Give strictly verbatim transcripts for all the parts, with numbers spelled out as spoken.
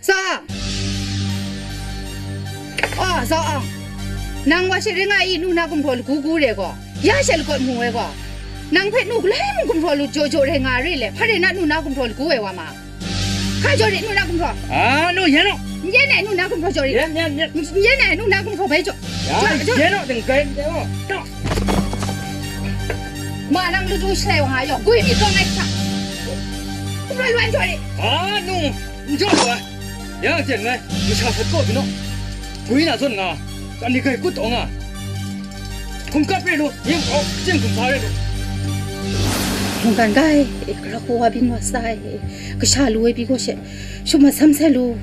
Za! A, za ang! Nang wa she ring a i, nu na gumhpraw lagu gu re gaw, ya she lakawt mu ai gaw, nang hpe nu galoi mung gumhpraw lut jaw jaw rai nga re le, hpa re na nu na gumhpraw lagu ai wa ma. Hkai jaw re, nu na gumhpraw. A, nu, yen u. N yen ai, nu na gumhpraw jaw re. Yen, yen, yen. N yen ai, nu na gumhpraw bai jaw. Ya, jaw, jaw. Yen u, ding kai, yen u. Taw. Ma nang lu du shalai wa nga yaw, gwi mi kawng ai hta. Gumhpraw lu ai jaw re. A, nu, n jaw lu ai. Ya, jen ngai, masha hpawt kaw byin naw. Gwi na zawn nga, kani gai kut taw nga. Hkum kap re lu, yin hkawk, jen hkum sa re lu. Mungkan gai, e, gara hku wa byin wa sai, e, kasha lu ai pyi gaw she, shum masam sai lu.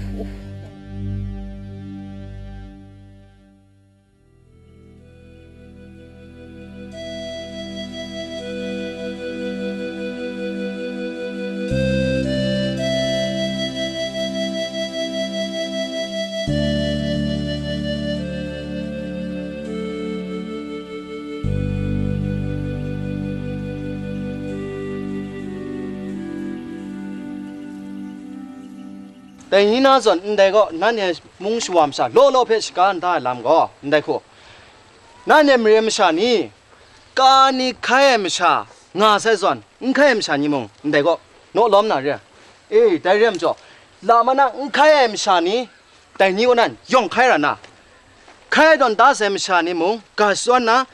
Dai ni na zawn ndai gaw, nanhte mung shawa masha law law hpe shaga n da ai lam gaw, ndai hku, nanhte mare masha ni, ka ni hkai ai masha nga sai zawn, n hkai ai masha ni mung, ndai gaw, naw lawm na re ai. E, dai re ai majaw, lama na n hkai ai masha ni, dai ni kaw nan yawng hkai ra na, hkai ai tawn da sai masha ni mung, ga shadawn na,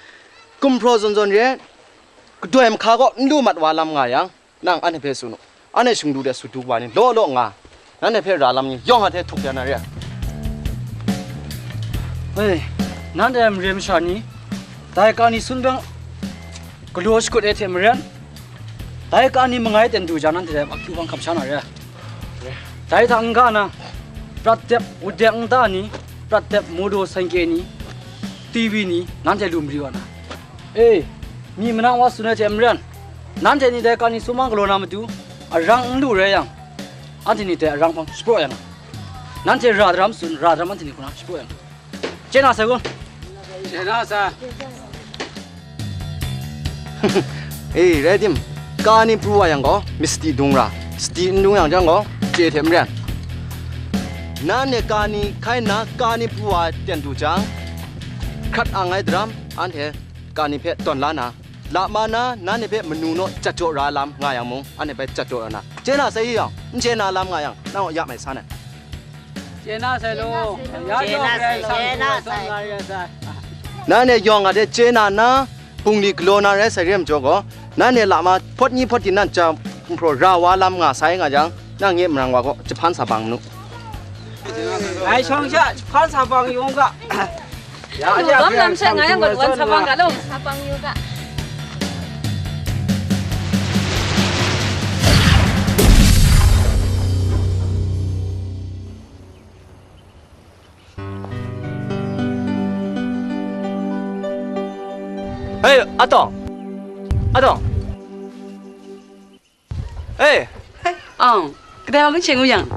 gumhpraw zawn zawn re, kadoi mahka kaw n lu mat wa lam nga yang, nang anhte hpe tsun u. Anhte shingdu de sut du wa ni law law nga, nanhte hpe ra lam ni yawng a hte htuk ya na re ai. Hei, nanhte mare masha ni, dai ka ni sun dang galaw shakut ai hte maren, dai ka ni mangai ten du jang, nanhte dai akyu hpang hkam sha na re ai. Dai hta n-ga na, prat dep, wut dep nta ni, prat dep, modo, saingkye ni, T V ni, nanhte lu mari wa na. E, mi manang wa tsun ai hte maren, nanhte ni dai ka ni sumang galaw na matu, arang n lu rai yang, anhte ni dai arang hpang shapraw ya na. Nanhte ra daram tsun, ra daram anhte ni hku na shapraw ya na. Chye na sai kun? Chye na sai. E, rai tim, ka ni pru wa yang gaw, mi sadi dung ra, sadi n dung yang jang gaw, chye hte maren. Nanhte ka ni hkai nna, ka ni pru wa ten du jang, hkrat ang ai daram, anhte ka ni hpe tawn la na, lama na, nanhte hpe manu naw jat jaw ra lam nga yang mung, anhte bai jat jaw ra na. Chye na sai yang, n chye na lam nga yang, nang ya mai san ai. Chye na sai law. Ya jaw garai sa, chye na sai. Nanhte yawng a hte chye na nna, bungli galaw na rai sai re ai majaw gaw, nanhte lama hpawt ni hpawt di nan ja hkumhpraw ra wa lam nga sai nga jang, nang nye marang wa gaw jahpan sa bang nu. Ngai shawng sha jahpan sa bang yu ga. Ya, ya, lam sha nga yang gaw, wan sa bang ga lo. Sa bang yu ga. Hei, Atawng! Atawng! Hei! Hei, Ang, kadai wa kan sheng u yang?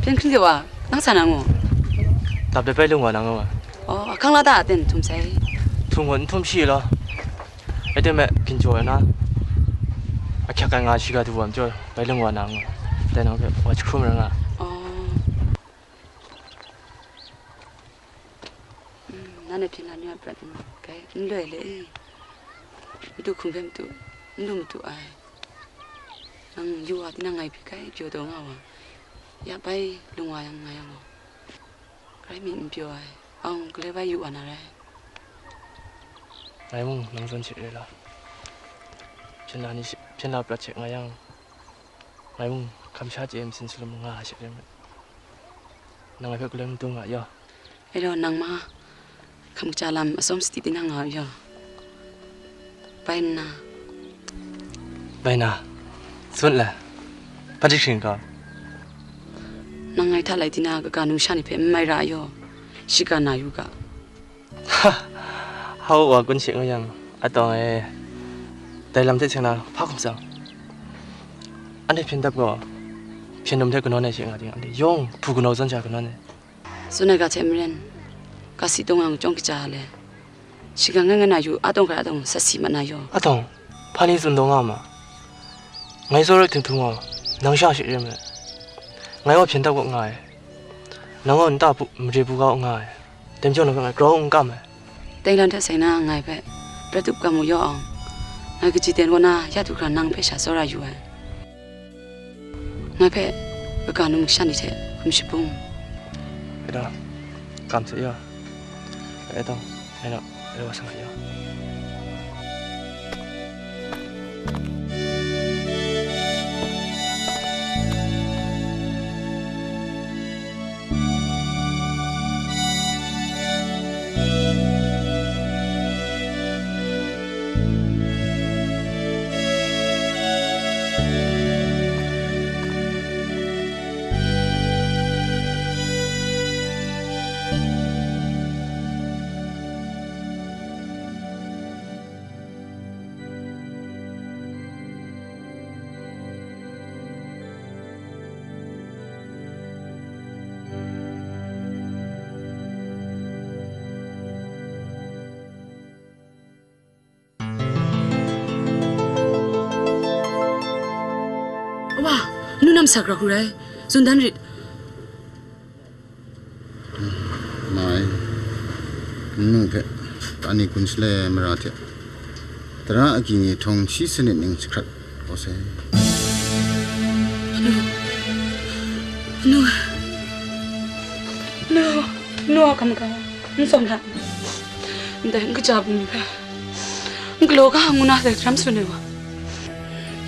Hpyen hkring de wa, nang sa na ngu? Dap de bai lung wa na ngu wa. Oh, ahkang la ta ten htum sai. Htum gaw n htum shi law. Rai timung, hpyin jaw na. Ahkyak ai nga shiga du wa majaw, bai lung wa na ngu. Dai nang hpe wa jahkrum ra nga. Oh. Mm, nanhte hpyen la ni a prat n kai, n loi le e. Madu hkum hpe madu, n lu madu ai. Nang yu wa tinang ngai hpyi kai, pyaw taw nga wa. Ya bai lung wa yang nga yang gaw, grai myit n pyaw ai. Ang galoi bai yu wa na rai. Ngai mung nang zawn hte re law, hpyen la ni hte, hpyen la prat hte nga yang, ngai mung hkam sha chye ai masin salum nga ai hte re ai. Nang ngai hpe galoi madung nga yaw. E law, nang ma, hkam kaja lam atsawm sadi tinang nga u yaw. Bai nna. Bai na. Sun le. Hpa jahkring ga. Nang ngai hta lai tina kaga numsha ni hpe n mai ra yaw. Shiga na yu ga. Hau wa kun shing u yang, Atawng e. Dai lam hte seng na hpa hkum tsang. Anhte hpyen dap gaw, hpyen dum hte kanawn ai she nga ting, anhte yawng hpu kanaw zawn sha kanawn ai. Tsun ai ga hte maren, ga si tawng yang chyawm kaja le. Shiga ngai ngai na yu, Atawng hkrai Atawng sat si mat na yaw. Atawng, hpa ni tsun taw nga ma? Ngai tsawra htingtung gaw, nang sha she re ai. Ngai gaw hpyen dap kaw nga ai. Nang gaw nta bu, mare bu kau nga ai. Dai majaw nang hpe ngai grau n kam ai. Tenglan hte seng na ngai hpe prat tup kam u yaw awng, ngai kaji ten kaw na ya du hkra nang hpe sha tsawra yu ai. Ngai hpe kaga nu masha ni hte hkum shabung. Eda, kam hte ya. Eda, eda, eda, wa sa ya. Wa, nu nam sa kra hku rai, tsun dan rit. Mai, nnu hpe tani kun shalai ai mara hte tara agyi ni htawng shi sanit ning jahkrat kau sai. Nu, nu, nu, nu a hkam ga, n tsawm hta, ndai n kaja bungli hpe n galaw ga ngu na sai daram tsun ai wa,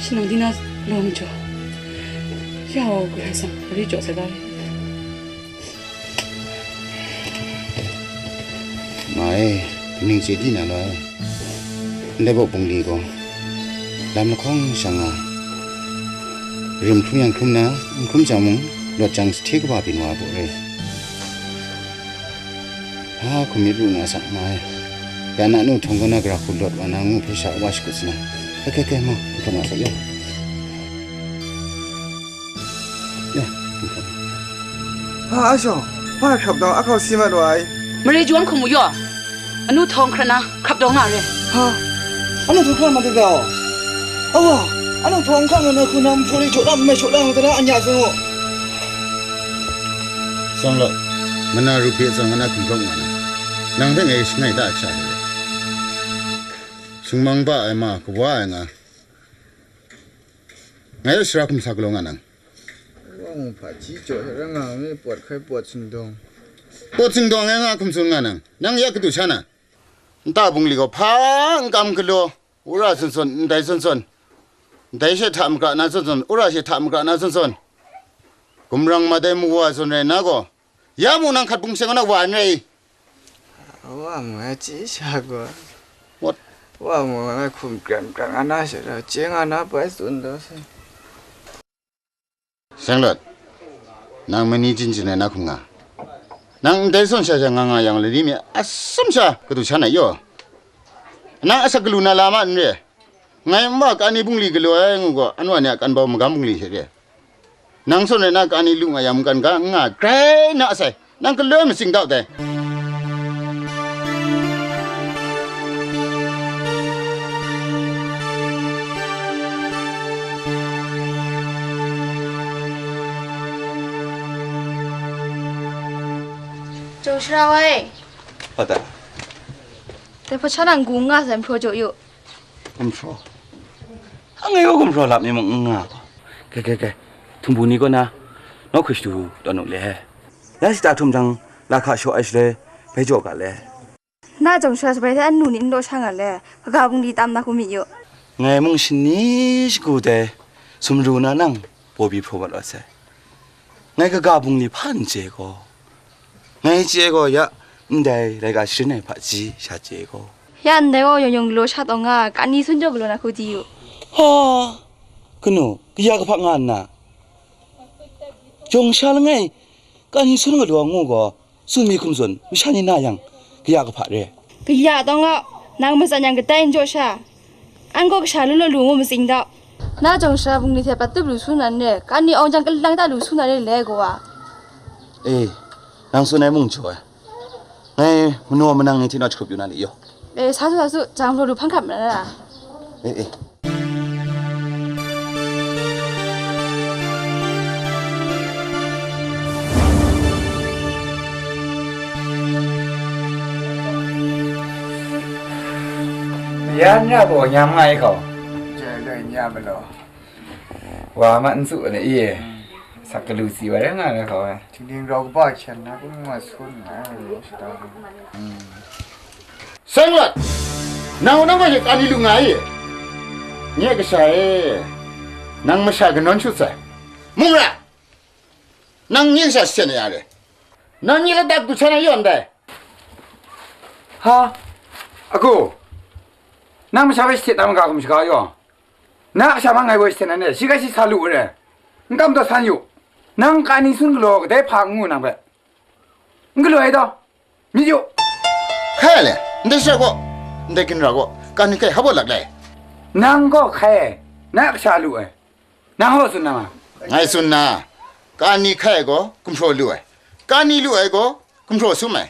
shanang di na law majaw, ya wa galai sang, gari jaw sai ga rai. Ma e, kaning chye di na loi? Ndai baw bungli gaw, lam lahkawng sha nga, rim hkrum yang hkrum na, n hkrum jang mung, lawt jang sahte kaba byin wa ai baw re. Hpa hkum myit ru nga sa, ma e. Ya na nu htawng kaw na gara hku lawt wa na ngu hpe sha wa shakut sa na. Hkai, hkai, hkai, ma, n hkrum nga sa, ya. Ya, n hkrum. Hpa a shawng, hpa hkrap dawng a hkau si mat wa ai. Mare jaw n hkum mu yaw. Anu htawng hkrat na, hkrap dawng na re. Hpa? Anu htawng hkrat ma dada aw? Awa, anu htawng hkrat nga na hku na, mhpraw ni jaw la, nme jaw la, ngu ta na, anya zun u. Sawng law, mana rup hpe tsawng nga na hkum hkawm nga na, nang hpe ngai shangai da ai hkra hte, shingmang ba ai ma kawa ai nga, ngai sara hkum sa galaw nga nang. Wa mu hpaji jaw hte rang nga mi, pawt hkai pawt sindawng. Pawt sindawng ngai nga hkum tsun nga nang, nang ya kadu sha na? Nta bungli gaw hpa n kam galaw, wora sun sun, ndai sun sun, ndai she hta makra na sun sun, wora she hta makra na sun sun, gumrang madai mawa sun rai nna gaw, ya mung nang hkat bung seng na wa n rai. Wa mu ai chyi sha gaw, wat, wa mu ai hkum kren kren nga na she, chye nga na bai tsun da sai. Seng Lawt, nang mani jin jin ai na hkum nga? Nang ndai zawn sha sha nga nga yang, lani mi atsam sha kadu sha na yaw? Nang asak galu na la ma n re? Ngai nwa kani bungli galaw ai ngu gaw, anwa ni a kan bau magam bungli hte re. Nang zawn rai na kani lu nga yang, mungkan ga n nga grai na sai. Nang galoi matsing dau dai. Jawng sara wa e. Hpa ta? Dai hpa sha na n-gu n nga sai, n hpraw jaw yu. Gumhpraw. Angai gaw gumhpraw lap mi mung n nga gaw. Kai, kai, kai. Htumbu ni kaw na, nawku shadu tawn u le. Ya shata htum jang, lahka shaw ai shaloi, bai jaw ga le. Na jawng sha shabai hte anu ni n law sha nga le, kaga bungli tam na hku myit yu. Ngai mung shani shagu dai, sumru na nang, bawbi hpraw mat wa sai. Ngai kaga bungli hpa n chye gaw, ngai chye gaw ya, ndai laika sharin ai hpaji sha chye gaw. Ya ndai gaw yawng yawng galaw sha taw nga, kani sun jaw galaw na hku di yu. Ha, kanu, kaya kahpa nga nna, jawng sha langai, kani sun galaw ngu gaw, tsun mi hkum tsun, masha ni na yang, kaya kahpa re. Kaya taw nga, nang matsan yang kadai n jaw sha, an gaw kasha lu law lu ngu matsing dau. Na jawng sara bungli hte pat tup lu su na n re, kani awng jang kalang ta lu su na re le, kawa. E, nang tsun ai mung jaw ai. Ngai manaw manang ni hte naw jahkrup yu na li yaw. E, sa su, sa su, jang law lu hpang hkrap na ra. E, e. Ya n ra gaw, nyam nga ai hkau. Jai loi nya ma law. Wa ma n tsu le i. Sak galu si wa rai nga ai hkau ai. Tingding rau kaba hkyen na kung nga sun nga ai, shata. Seng lat! Nang nang hpe kani lu nga i? Nye kasha e, nang masha kanawn shut sai. Mung ra! Nang nye kasha shaten ya re. Nang nye ladak du htan ai yawn dai. Ha? Aku, nang masha hpe shaten na maga hkum shaga yaw. Na kasha ma ngai gaw shaten na ne, shi ga shi sa lu re. N kam taw san yu. Nang kani sun galaw kadai hpa n ngu nang hpe. N galaw ai taw. Myit yu. Hkai a le, ndai shara gaw, ndai ginra gaw, kani hkai hap wa lak lai. Nang gaw hkai ai, na kasha lu ai. Nang hkaw tsun na ma? Ngai tsun na, kani hkai ai gaw gumhpraw lu ai, kani lu ai gaw gumhpraw sum ai.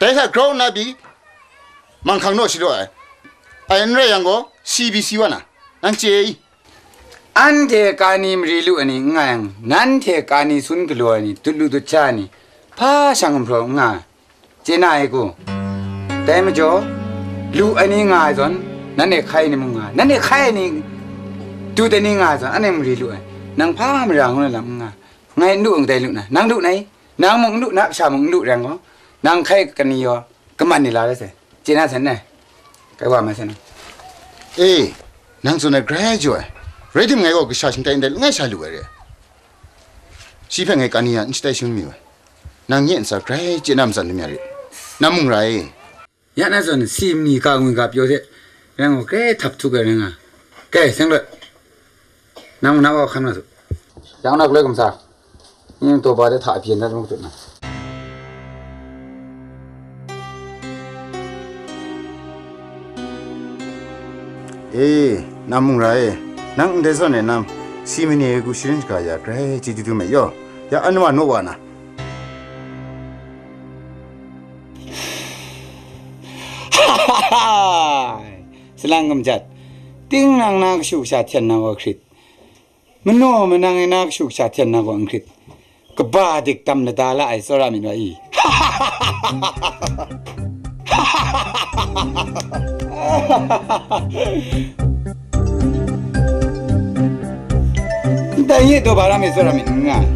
Dai hta grau nna pyi, manghkang naw shalaw ai. Ai n rai yang gaw, si pyi si wa na, nang chye i? Anhte kani mari lu ai ni n nga yang, nanhte kani sun galaw ai ni, dut lu dut ja ai ni, hpa shang gumhpraw n nga ai. Chye na ai ku? Dai majaw, lu ai ni nga ai zawn, nanhte hkai ai ni mung nga ai, nanhte hkai ai ni, dut ai ni nga ai zawn, anhte mari lu ai. Nang hpa mara ngu na lam n nga ai. Ngai n lu n kadai lu na, nang lu na i? Nang mung n lu, na kasha mung n lu rai gaw, nang hkai kani yaw, kaman ni la rai sai. Chye na sai n rai? Kai wa mai sai na. E, nang tsun ai grai jaw ai. Rai tim, ngai gaw kasha shingtai ndai langai sha lu ai re. Shi hpe ngai kani ya n shatai shangun mi ai. Nang nye ntsa grai chye na matsan lu mi ai re. Nang mung rai. Ya na zawn si mi ka ngwi ga pyaw hte, rai gaw, grai htap htuk ai rai nga. Kai, seng loi. Nang na wa hkam na su. Yang na galoi kamsa. Ning taw ba de hta byen dat mung tut na. E, nam mung ra e, nang ndai zawn e nam, si mani ai gu sharin shaga ya grai chye du du me yaw, ya an wa naw wa na. Salang kamjat, ting nang na kashu kasha hten na wa hkrit, manaw manang ai na kashu kasha hten na gaw n hkrit, kaba dik tam lada la ai tsawra myit wa i? Ndai nye daw ba ram e tsawra myit n nga ai.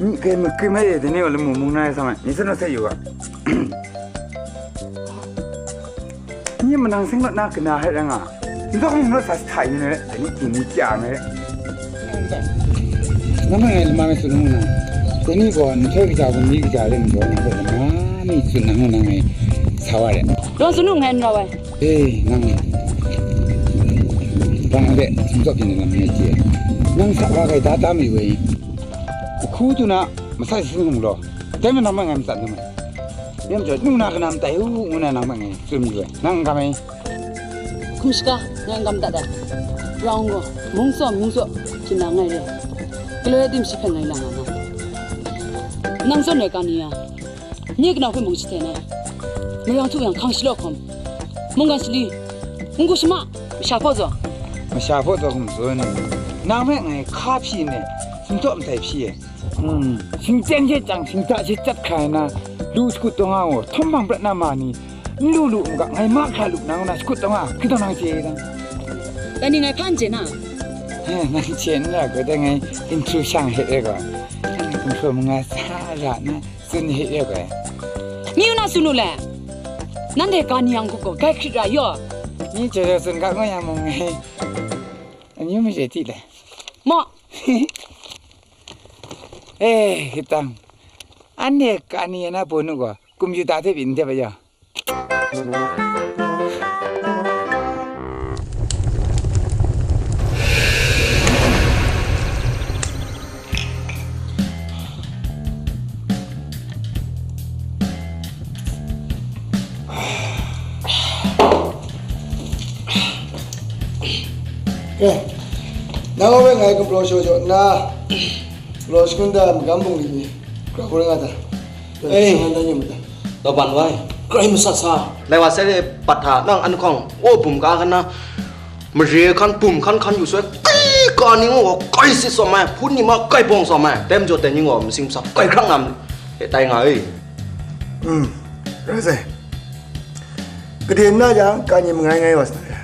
N kai makri mai e, dai ni gaw lamu mung na ai sa mai, mi tsun na sai yu ga. Ni manang seng lawt na kana hai ra nga. N dawk mung lawt sa sa hta yu na re, dai ni ting ni kya na re. Nga mai ngai lama mai tsun hung na. Dai ni gaw nhtoi kaja bungli kaja rim jaw na gaw lama mi tsun na hung na ngai sa wa re. Rawng tsun hung ngai n rau ai. E, nang bang de sumtsawp yin lam ngai chye. Nang sa wa kai da da mayu ai. Hku du na masa sin hung law. Dai ma nang ma ngai matsat nu mai. Yam jaw, nu na kanam tai u, ngu na nang ma ngai tsun mayu ai. Nang n kam ai. Hkum shaga, ngai n kam dat ai. Rau n gaw, mung tsaw, mung tsaw, hpyi na ngai re. Galoi tim shi hpe ngai lang nga na. Nang zawn ai kani ya. Nye kanau hpe mung shaten ai. Mayang htuk yang hkang shalaw hkawm, mungkan shali, n-gu shama, masha hpaw zaw. Masha hpaw zaw hkum tsun, nang hpe ngai hka hpyi ne, sumtaw matai hpyi e. Hmm, shingchyen she chyang, shingta she chyat hkrai na, lu shakut taw nga gaw, htum hpang prat na ma ni, n lu lu n ga, ngai mahkra lu na, ngu na shakut taw nga, hkri taw nang chye i dang. Dai ni ngai hpa n chye na? He, nang chye n ra, gaw dai ngai, n hkru shang hte e gaw, n hkru manga sa ra na, tsun hte e gaw. Mi yu na tsun u le. Nanhte ga ni yang gup gaw, gai hkrit ra yaw. Mi jaw jaw tsun ga ngu yang mung ngai, amyu mi chye ti le. Maw? Eh, kitang. Anhte kani ya na bawnu gaw, kumyu ta hte pyi n dep a ya. Eh, nang hpe ngai gumhpraw shaw jaw nna, gumhpraw shangun da ai magam bungli ni grau hkrum nga ta? Ei. Shangun dan yu ma ta? Law ban wai. Grai masat sa. Lai wa sai re, pat hta nang an hkawng, o bum ka hkan na, mare hkan, bum hkan hkan yu sai, kai ka ni ngu gaw, kai sit tsawm ai, hpun ni ma kai bawng tsawm ai, dai majaw dai ni gaw, masing masa kai hkrang na, e tai nga e. Hmm, rai sai. Gade n na jang, kani mangai ngai wa sa na re.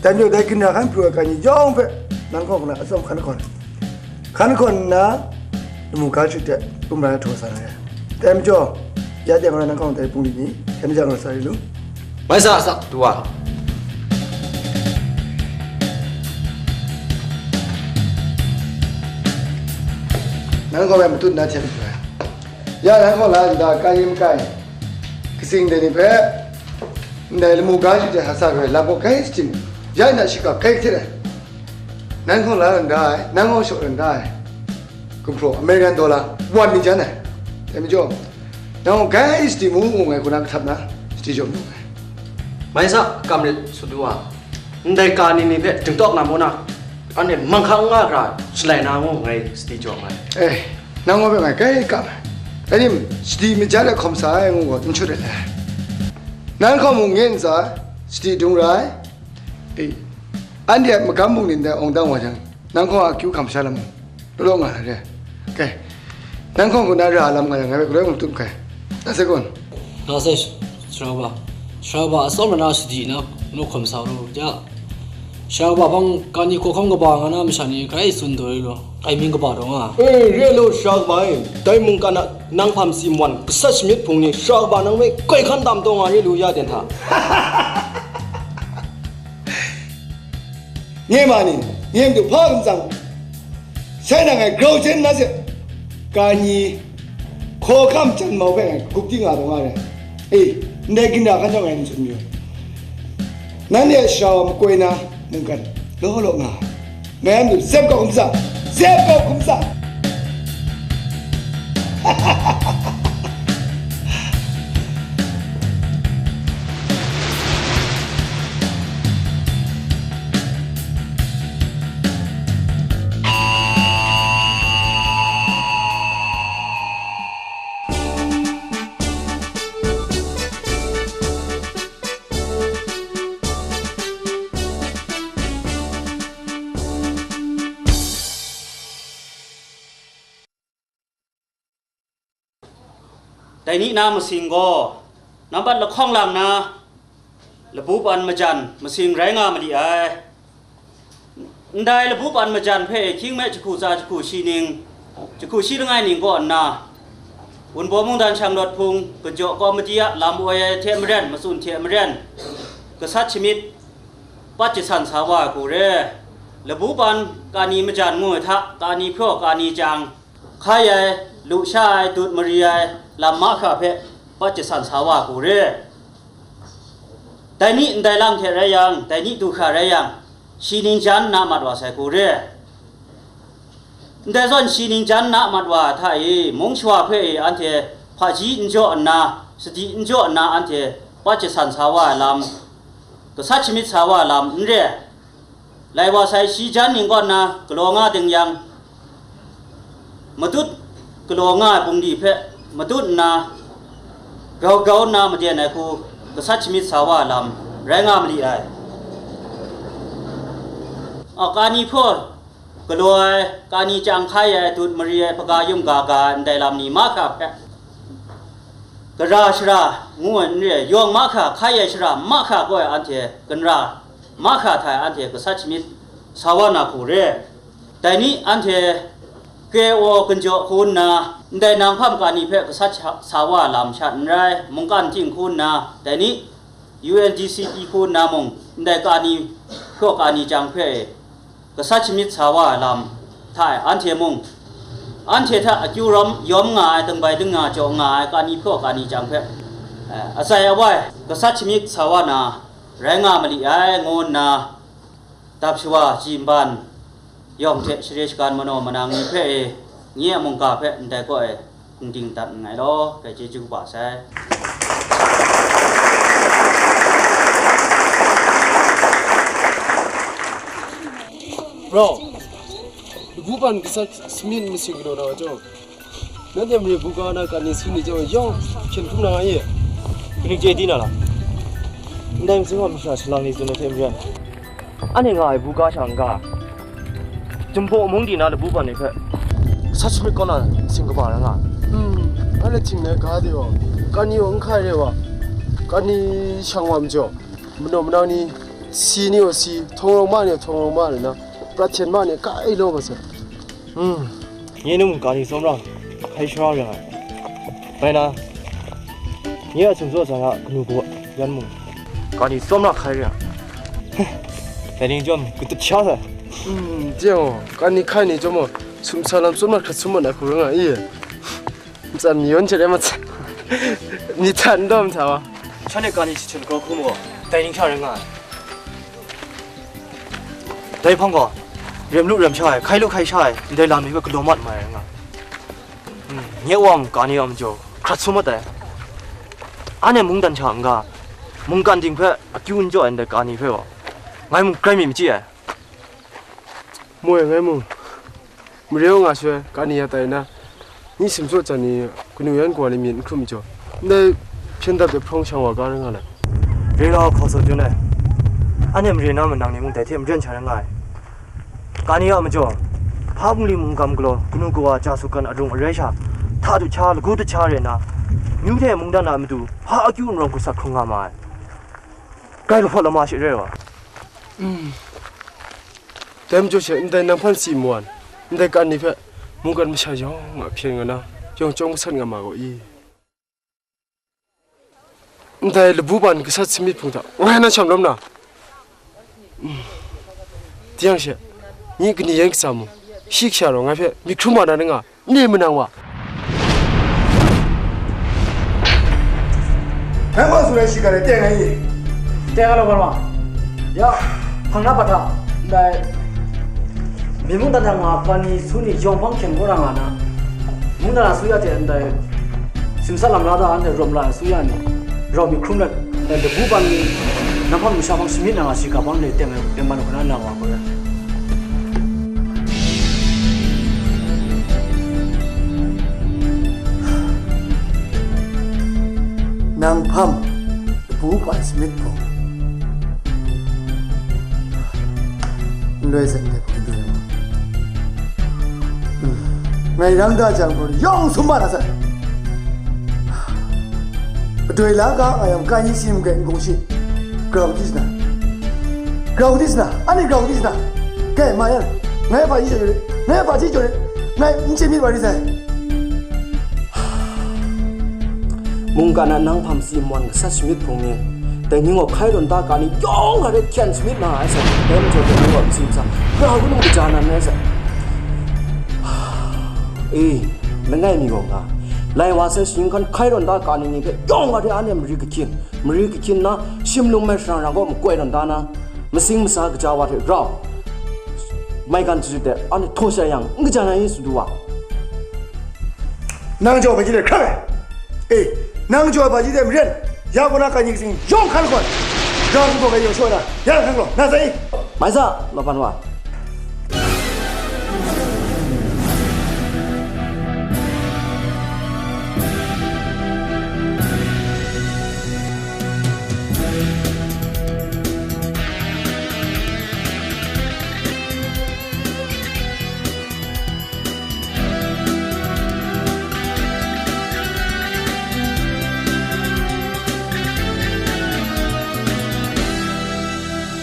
Dai majaw dai ginra hkan pru ai kani yawng hpe, nang hkawng na atsawm hkan hkawn, hkan hkawn nna, lamu ga shut de, kum rai htaw sa na re. Dai majaw, ya de nga nang hkawng dai bungli ni, hkyen ja nga sa ri lu. Mai sa, sa, du wa. Nang hkawng rai matut na hten lu ai. Ya, nang hkawng la nda, kai yin makai. Katsing de ni hpe, ndai lamu ga shut de hasa gaw lam gaw kai sting, ya na shika kai hte ai. Nang hkawng la ran da ai, nang hkawng shaw ran da ai. Gumhpraw American dollar wan ni jan ai. Dai majaw, nang hkawng kai sting mu ngu ngai, kaw na kahtap na, sting jaw mu ngai. Mai sa, kam rit, sut du wa. Ndai kani ni hpe dingtawk na mu na, anhte manghkang nga hkra shalai na ngu ngai sadi jaw ai. Eh, nang wa hpe ngai kai kam ai. Rai tim, sadi majan ai hkawm sa ai ngu gaw n shut ai. Nang hkawng mung nye ntsa, sadi dung ra ai. Eh, anhte a magam bungli ndai awng dang wa jang, nang hkawng a akyu hkam sha lam mung, law law nga na re. Kai, nang hkawng hku na ra lam nga yang, ngai hpe galoi mung tup kai. Na se kun? Nga sai, Sharaba. Sharaba, atsawm na sadi na, nu hkawm sa ru, ja. Sharaba bang, kani hkawhkam kaba nga na masha ni, grai tsun taw ri lu, grai mying kaba taw nga. Eh, re lo, Sharaba e, dai mungkan a, nang hpam si mwan, gasat shamyit hpung ni, Sharaba nang hpe, grai hkan tam taw nga re lu, ya den hta. Nye ma ni, nye matu hpa kamtsang, sai na ngai grau jen na se, kani hkawhkam jan mau hpe ngai gup di nga taw nga re. E, ndai ginra hkan jawng ngai n tsun mayu. Nanhte a shara wa makoi na mungkan law law nga, ngai a matu zep kau hkum sa, zep kau hkum sa. Dai ni na masing gaw, nambat lahkawng lang na, labu pan majan masing rai nga ma li ai. Ndai labu pan majan hpe hkying me jahku tsa jahku shi ning, jahku shi langai ning kaw nna, Wunpawng mungdan shanglawt hpung, kajaw kawmiti a lam woi ai hte maren, matsun hte maren, gasat shamyit, pat jasan sa wa ai hku re. Labu pan kani majan ngu ai hta, kani hpraw, kani chyang, hkai ai, lusha ai, dut mari ai, lam mahkra hpe pat jasan sa wa ai hku re. Dai ni ndai lam hte rai yang, dai ni du hkra rai yang, shi ning jan nna mat wa sai hku re. Ndai zawn shi ning jan nna mat wa ai hta e, mung shawa hpe e anhte hpaji n jaw nna, sadi n jaw nna anhte pat jasan sa wa ai lam, gasat shamyit sa wa ai lam n re. Lai wa sai shi jan ning kaw nna galaw nga ding yang, matut galaw nga ai bungli hpe matut nna, grau grau nna maden ai hku gasat shamyit sa wa ai lam rai nga ma li ai. A, kani hpraw galaw ai, kani chyang hkai ai, dut mari ai, hpaga yum ga ga ai ndai lam ni mahkra hpe, gara shara ngu ai n re, yawng mahkra hkai ai shara mahkra gaw anhte ganra mahkra hta e anhte gasat shamyit sa wa na hku re. Dai ni anhte K O ganjaw hku nna, ndai nang hpam kani hpe gasat sha-, sa wa lam sha n rai, mungkan ting hku nna, dai ni U N D C P hku nna mung, ndai kani hpraw kani chyang hpe e, gasat shamyit sa wa ai lam hta e anhte mung, anhte hta akyu rawm yawm nga ai, dingbai dinga jaw nga ai kani hpraw kani chyang hpe, eh, atsai awai gasat shamyit sa wa na rai nga ma li ai, ngu nna, dap shawa, ji nban, yawng hte share shagan manaw manang ni hpe e, nye a mungga hpe ndai kaw e, n ding dat nngai law, dai chyeju kaba sai. Bro, labu pan gasat shamyit masing galaw na wa chyawm, nanhte mare buga na kani sun ni chyawm yawng hpyen hkum na nga ye. Kaning chye di na la? Ndai masing gaw masha shalang ni tsun ai hte maren, anhte nga ai buga sha n-ga, Jumbo mung di na labu pan ni hpe, gasat shamyit kaw na sing kaba rai nga ai. Hmm, anhte ting na ga de gaw, Kani gaw n hkai re wa, kani shang wa majaw, manaw manang ni si ni gaw si, htawng rawng ma ni gaw htawng rawng ma nna, prat hten ma ni gaw kai law ma sai. Hmm. Nye num kani tsawm ra hkai sha ra ring ai. Bai na, nye a sumtsaw sa na kanu gaw yan mung, kani tsawm ra hkai ring ai. Dai ning chyawm, katut sha sai. Hmm, jeng gaw, kani hkai ni chyawm gaw, sumsa lam tsawm na hkrat sum mat na hku ring ai i. Ntsan mi yawn hte rai mat sai. Ni hta n dawm hta wa. Shanhte kani jahten grau hkrum gaw, dai ning hta rai nga ai. Dai hpang gaw, rem lu rem sha ai, hkai lu hkai sha ai, ndai lam ni hpe galaw mat mai ai nga. Hmm, nye wa mung kani a majaw, hkrat sum mat ai. Anhte mungdan hta n-ga, mungkan ting hpe akyu n jaw ai ndai kani hpe gaw, ngai mung grai mi machyi ai. Moi, ngai mung, mare wa nga shaloi, kani ya tai na, nyi sumtsaw jan ni, kanu yan kawa ni myit n hkrum jaw, ndai hpyen dap de hprawng shang wa ga rai nga let. Re la hkaw saw jun ai, anhte mare na manang ni mung dai hte maren sha rai nga ai. Kani a majaw, hpa bungli mung gam galaw, kanu kawa ja sut kan arung arai sha, hta dut sha, lagu dut sha re na, nyu hte mungdan a matu, hpa akyu n rawng hkrusak hkrung nga ma ai. Grai lahpawt lama shi rai wa. Dai majaw she, ndai nang hpan si nwan, ndai kan ni hpe mungkan masha yawng a hpyen nga na, yawng chyawm gasat nga ma gaw i? Ndai labu ban gasat samyit hpung hta, ngai na sham lawm na? Diyang she, nyi kani yan katsa mung, shi kasha rau ngai hpe myit hkrum wa na nga, Ni manang wa. Nang gaw tsun ai shiga dai teng ai i? Teng ai law, Barma. Ya, hpang na pat hta, ndai, myi mungdan hta nga, kani su ni yawng hpang hkyen kaw ra nga na, mungdan asuya hte ndai, simsa lam ra da, anhte rawm la ai asuya ni, rau mi hkrum let, ndai labu ban ni, nang hpang masha hpang shamyit na nga, shiga hpang ndai teng ai, teng ban hkuna na wa gaw ya. Nang hpang, labu ban shamyit gaw, n loi zawn dai hpang de. Ngai rang da jang gaw, yawng sum ma na sai. Padoi la ga nga yang, kai ni si mung kai n kung shi. Grau di sina. Grau di sina. Ani grau di sina. Kai ma yan. Ngai hpa ji jaw re. Ngai hpa ji jaw re. Ngai n chye myit wa ri sai. Mungkan a nang hpang si nwan gasat shamyit hpung ni, dai ni gaw hkai rawn da ga ni yawng ga hte hkyen shamyit na ai sai. Dai majaw dai ni gaw n si n sa. Grau gun kaja nan ai sai. E, langai mi gaw nga. Lai wa sai shaning hkan hkai rawn da ga ni ni hpe yawng ga hte anhte mari kahkyin, mari kahkyin na, shim lung mai sharang rang gaw makoi rawn da na, masing masa kaja wa hte rau, maigan jarit de anhte htaw sha yang, n kaja na yin su du wa. Nang jaw hpaji de hkrai ai. E, nang jaw hpaji de maren, ya gaw na ka ni katsing yawng hkan hkawn, rau n gaw ga yawng shaw na, ya hkan gaw, na sai. Mai sa, laban wa.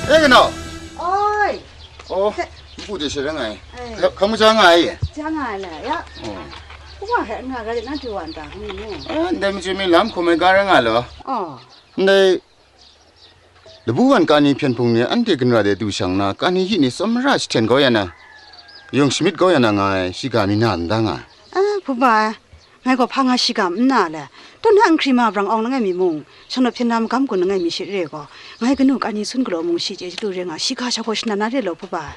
E, kanau. Oi. Oh, hpe. Npu de she rai nga ai. Ai. Hka-, hkamu ja nga ai. Ja nga ai le, ya. Oh. Kuma hpe nga ga de na du wa nta, ngu mu. Ah, ndai machyoi mi lam hkum ai ga rai nga law. Oh. Ndai labu wan kani hpyen hpung ni anhte ginra de du shang na, kani hyi ni tsawmra jahten kau ya na, yung shamyit kau ya na nga ai, shiga mi na n da nga ai. Ah, hpu ba ai. Ngai gaw hpa nga shiga n na le, taw na nhkri ma brang awng langai mi mung, shanglawt hpyen na magam gun langai mi she re gaw, ngai kanu kani sun galaw mung shi chye chyalu re nga, shiga sha gaw shana na re law, hpu ba ai.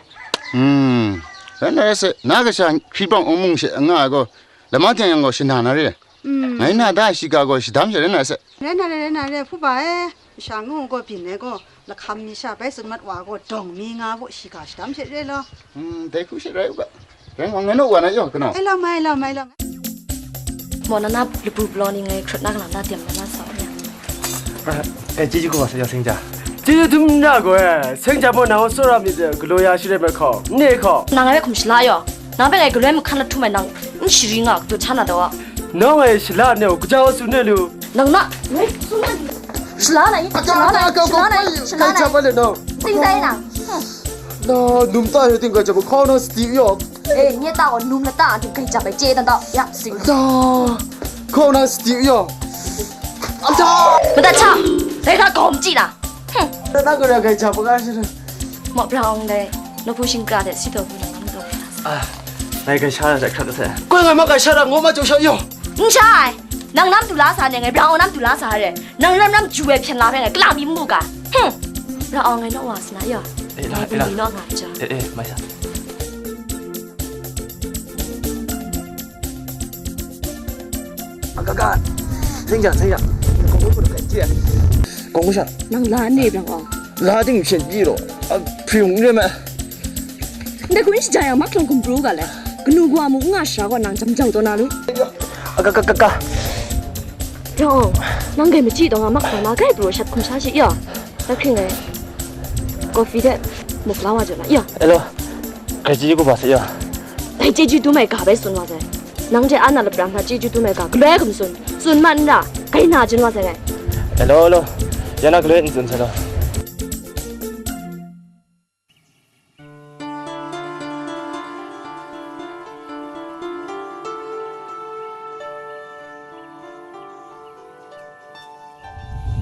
Hmm, rai na rai se, na kasha hkri bang awng mung she nga ai gaw, lama jang yang gaw shana na re. Hmm. Ngai na da ai shiga gaw shadam she rai na rai se. Rai na re, rai na re, hpu ba ai, masha ngu gaw byin ai gaw, lahkam mi sha bai tsun mat wa gaw, dawng mi nga gaw shiga shadam she re law. Hmm, dai hku she rai u ga. Rai ngai naw wa na yaw, kanau. Ai lam ai, lam ai, lam ai. Maw na na labu balaw ni ngai hkrut na kalang na dem na na sa ya. Eh, eh, chyeju hkum a sa yaw seng ja. Chyeju htum n ra gaw, eh, seng ja maw, nang tsawra myit de, galaw ya shi rai mai hkaw, n ne hkaw. Nang ngai hpe hkum shala yaw. Nang hpe ngai galoi mahkan lahtum ai nang n shari nga, kadu hta na taw a. Nawng ngai shala ne u, kaja wa tsun ne lu. Nang na, shala na, shala na, shala na, shala na, kai chap ale nang. Ting dai na. Na num ta he ting kai chap, hkau na sati yaw. Eh, nye ta o num la ta ting kai chap ai che dan da. Ya, sing. Da, hkau na sati yaw. Da. Mada cha. Dai ka gom chi na. Hmm. Na na ka ra kai chap ka shi. Mo brang dai. No pu shing kra de si to pu na nang do. Ah, ngai kai sha na sa krat sa. Koi ngai ma kai sha ra ngo ma jo sha yaw. N sha ai. Nang nam du la sa ne ngai, bra o nam du la sa re. Nang ram ram ju e hpyen la hpe ngai, kala mi mu ga. Hm. Bra o ngai naw wa sa na ya. Eh, la, ngai eh, la. Bungli naw nga ja. Eh, eh, mai sa. Aga ga. Seng ja, seng ja. Kong ko ko kai je. Kong ko sha. Nang la ne bra o. La ding shen ji lo. A, pri hung re ma. Ndai hku n shaja yang, mak hkrang hkum pru ga le. Kanu kawa mung n nga shara gaw nang jam jau taw na lu. Ka, ka, ka, ka. Rawng, nang gai machyi taw nga mak hkrang ma gai pru shat hkum sha shi ya. Dai hkring e, coffee de muk la wa jaw na ya. Hello. Gai chyeju ku ba se ya. Gai chyeju tu mai ga bai tsun wa sai. Nang hte a na lapran hta chyeju tu mai ga galoi gum tsun. Tsun man n ra. Gai na jin wa sai ngai. Hello, hello. Ya na galoi n tsun sai lo.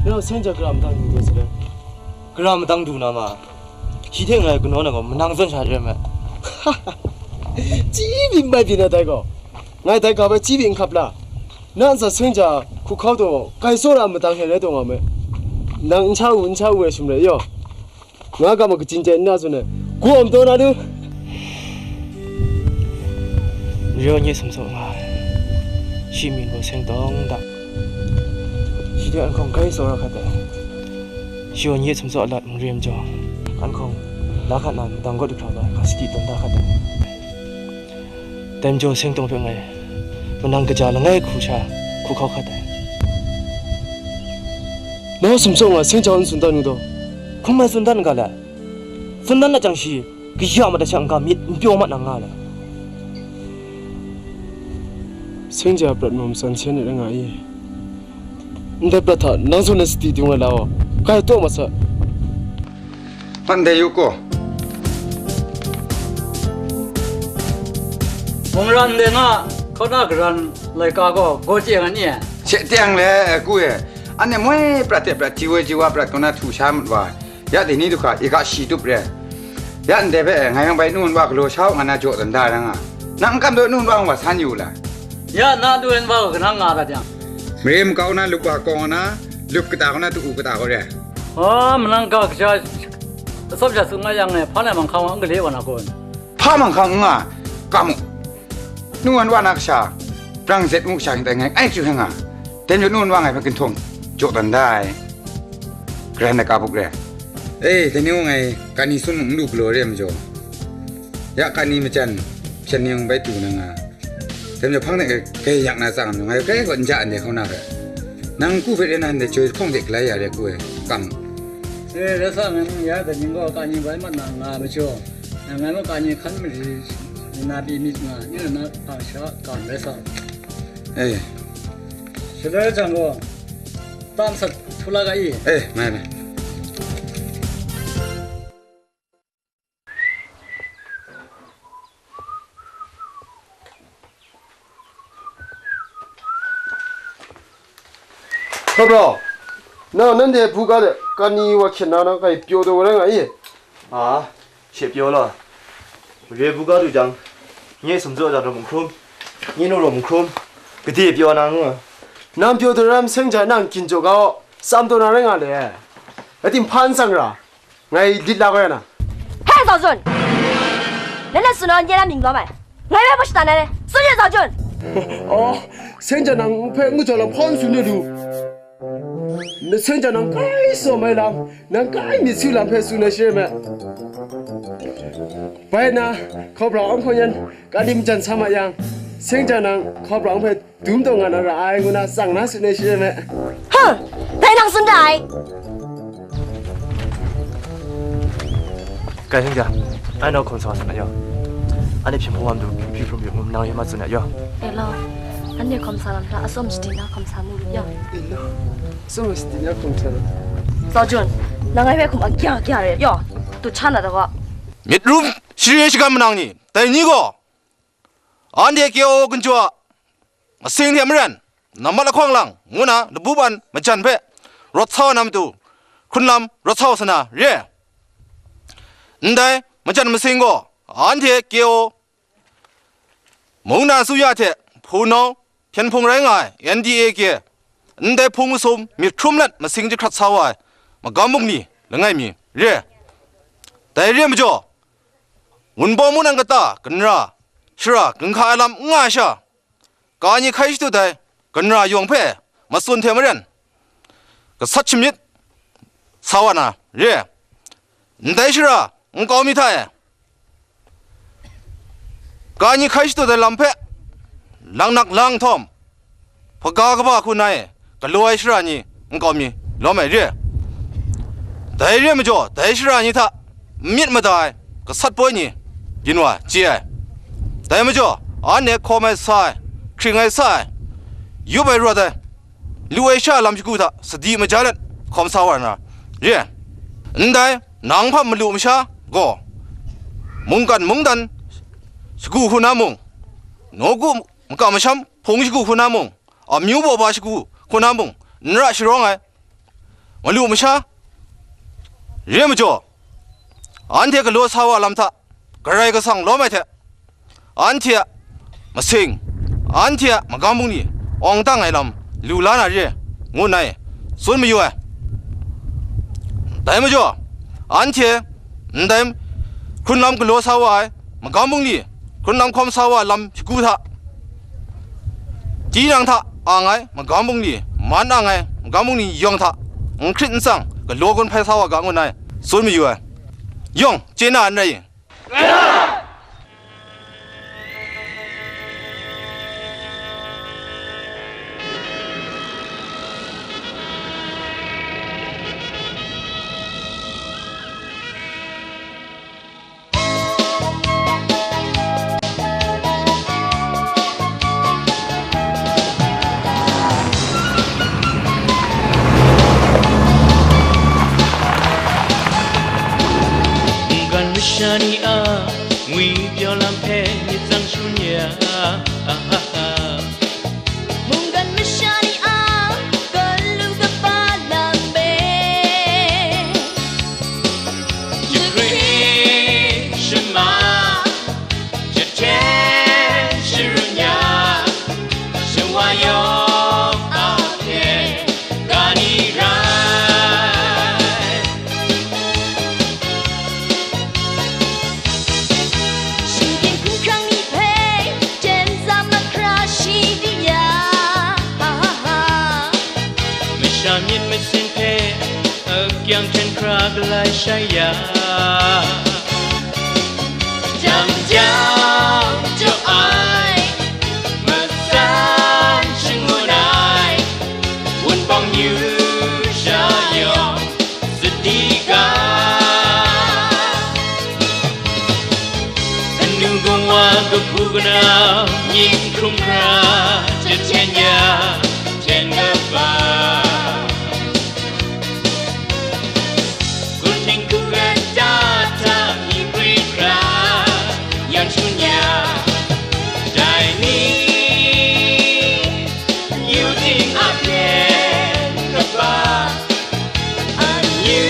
Nang seng ja gara madang du dai sarai. Gara madang du na ma. Shi hte ngai kanaw na gaw manang zawn sha re me. Chyi byin bai byin na dai gaw. Ngai dai ga bai chyi byin n hkap la. Na ntsa seng ja hku hkau taw, gai tsawra madang he rai taw nga me. Nang n sha u, n sha u ai sum rai yaw. Nga ga ma kachin chye nna tsun ai, gawm taw na du. Ryo nye sumsuk nga ai, shi mying gaw seng tawng dang, shi de an hkawng gai tsawra hkat ai. Shi gaw nye sumsuk a lat n rim jaw, an hkawng la hkat na madang gawt du hkra gaw, ga sadi tawn da hkat ai. Dai majaw seng tawng hpe ngai manang kaja langai hku sha hku hkau hkat ai. Nau sumsawng a seng jau n tsun dan u daw? Hkum ai tsun dan ga le? Tsun dan na jang shi, kaya mat ai sha n-ga myit n pyaw mat na nga le? Seng ja prat mung san sen ai nga i? Ndai prat hta nang zawn ai sadi dung ai lau, kai taw mat sa. Hpan dai yu ko. Mungran de nga, hkauna garan laika gaw gaw chye nga ni e? She teng le, ku e, anhte moi prat hte prat, ji woi ji wa prat kaw na htu sha mat wa, ya dai ni du hkra, i ga shi tup re. Ya ndai hpe ngai yawng bai nu nwa galaw sha u nga na jaw dan da ra nga. Nang n kam daw nu nwa wa san yu la? Ya na nu nwa gaw kanang nga dat yang. Mare makau na lup wa kaw na, lup kata kaw na tu u kata kaw re. A, manang ga kasha, atsawm sha tsun nga yang e, hpa lai manghkang wa n gale wa na kun? Hpa manghkang n nga, kam u. Nu wan wa na kasha, brang zet ngu sha hking tai ngai, ai chyu hkring nga. Dai majaw nu wan wa ngai hpe ginhtawng jaw dan da ai. Garan na ka buk re. E, dai ni ngai, kani sun mung n lu galaw re ai majaw, ya kani majan, hpyen ni mung bai du na nga. Dai majaw hpang de gai yak na tsang ngai, gai gaw n ja ndai hkauna hpe. Nang ku hpe re na ndai joi hpawng de galai ya re ku e, kam. E, rai sa, ngai mung ya kaning gaw kani bai mat na nga majaw, ngai mung kani hkan mari na pyi myit nga, ni na hpang sha kam rai sa. E. Shaloi jang gaw, tam sat htu la ga i? E, mai, mai. Hpa bra, nang nanhte buga de kani wa hkyen na nang kai pyaw taw wa rai nga i? A, she pyaw law. Mare buga du jang, nye sumzaw ja rawt mung hkrum, nye nu rawt mung hkrum, gade pyaw na ngu. Nang pyaw taw ram seng ja nang gyin jaw ga aw, tsam taw na rai nga le. Rai tim hpa n tsang ra? Ngai lit la kau ya na. He, Zau Jun! Nang na tsun ai nye na mying lawm ai. Ngai rai hpa shada na re? Tsun ye, Zau Jun! Oh, seng ja nang hpe ngu jau lam hpa n tsun de du. Na seng ja nang kai tsaw mai lam, nang kai myit si lam hpe tsun ai shi rai me. Bai na, hkau pra ang hkau yan, ka lim jan sa ma yang, seng ja nang hkau pra ang hpe dum taw nga na ra ai ngu na tsang na tsun ai shi rai me. Huh! Dai nang tsun da ai. Kai hkring ja, ai nau hkawm sa wa sa na yaw. Anhte hpyen hpung wa matu, hpyi hprum yu ngu nang yu ma tsun na yaw. E lau. Anhte hkawm sa lam hta, atsawm shadi na hkawm sa mu, yaw. Atsawm shadi na hkawm sa lam. Tsawjun, nang ngai hpe hkum a kya kya re, yaw, tu hta na da gaw. Myit rum share shagan manang ni, dai ni gaw, anhte K O gunjaw a masing hte maren, nambat lahkawng lang ngu na labu ban majan hpe rawt sa wa na matu, hkrunlam rawt sa wa sa na re. Ndai majan masing gaw, anhte K O mungdan asuya hte hpunau hpyen hpung rai nga ai N D A K, ndai hpung masum myit hkrum let masing jahkrat sa wa ai magam bungli langai mi re. Dai re ai majaw, Wunpawng mungdan kata ganra shara ginhka ai lam n nga ai sha, ka ni hkai shadut ai ganra yawng hpe matsun hte maren, gasat shamyit sa wa na re. Ndai shara nkau mi hta e, ka ni hkai shadut ai lam hpe langnak lang nhtawm, hpaga kaba hku na e galaw ai shara ni nkau mi lawm ai re. Dai re ai majaw, dai shara ni hta n myit mada ai gasat poi ni byin wa chye ai. Dai majaw, anhte hkawm ai sa ai, hkring ai sa ai, yup ai rawt ai, lu ai sha lam shagu hta sadi maja let hkawm sa wa na re. Ndai nang hpam malu masha gaw, mungkan mungdan shagu hku na mung, nawku makam masham hpung shagu hku na mung, amyu baw ba shagu hku na mung, n ra sharawng ai malu masha re ai majaw, anhte galaw sa wa lam hta Karai Kasang lawm ai hte, anhte a masing, anhte a magam bungli awng dang ai lam lu la na re, ngu nna tsun mayu ai. Dai majaw, anhte ndai hkrunlam galaw sa wa ai magam bungli, hkrunlam hkawm sa wa ai lam shagu hta, tinang hta ang ai magam bungli, man ang ai magam bungli yawng hta, n hkrit n tsang galaw gun hpai sa wa ga, ngu nna tsun mayu ai. Yawng chye na n rai i? Mungkan masha ni a ngwi pyaw lam hpe myit tsang shangun ya. Mungkan masha ni a galu kaba lam hpe, jakri shama, jahten sharun ya, shawa yawng a hpe ga ni rai? Shinggyim hkumhkrang ni hpe, ten tsam mahkra shi di ya. Masha myit masin hpe, akyang hten hkra galai shai ya. Jam jam jaw ai, matsan shangun ai, Wunpawng yu sha yawng sadi ga. Anu gaw wa kahpu kanau, myit hkrum hkra, jahten ya, ten kaba. Kunhting hku kata hta myi pri hkra, yan shangun ya, dai ni, yu ting a hpyen kaba, amyu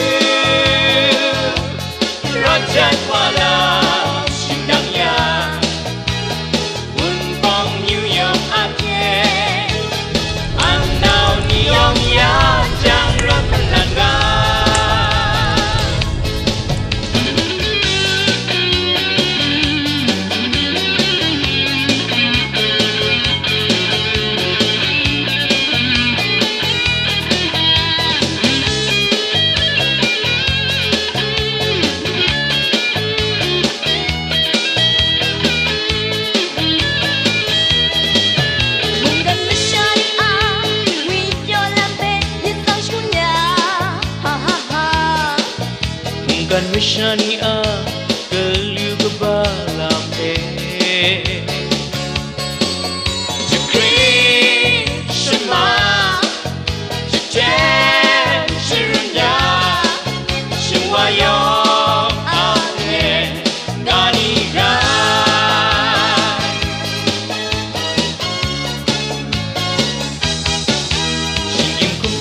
rawt jat wa lam shingdang ya. Wunpawng myu yawng a hte, ang nau ni yawng ya jang rawt lan ga. Mungkan masha ni a ngwi pyaw lam hpe myit tsang shangun ya. Ha, ha, ha. Mungkan masha ni a galu kaba lam hpe, jakri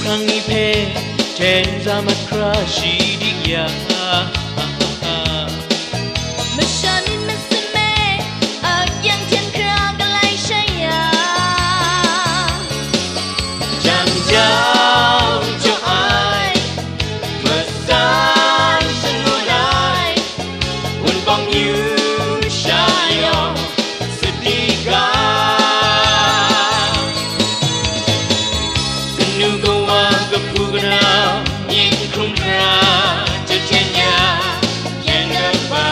Nang ni hpe hten za mat hkra shi dik ya. Masha ni masin me, akyang hten hkra galai shai ya. Jang jau jaw ai, matsan shangun ai, Wunpawng yu sha yawng sadi ga, kanu kawa kahpu kanau, myit hkrung hkra, jahten ya, yan kaba.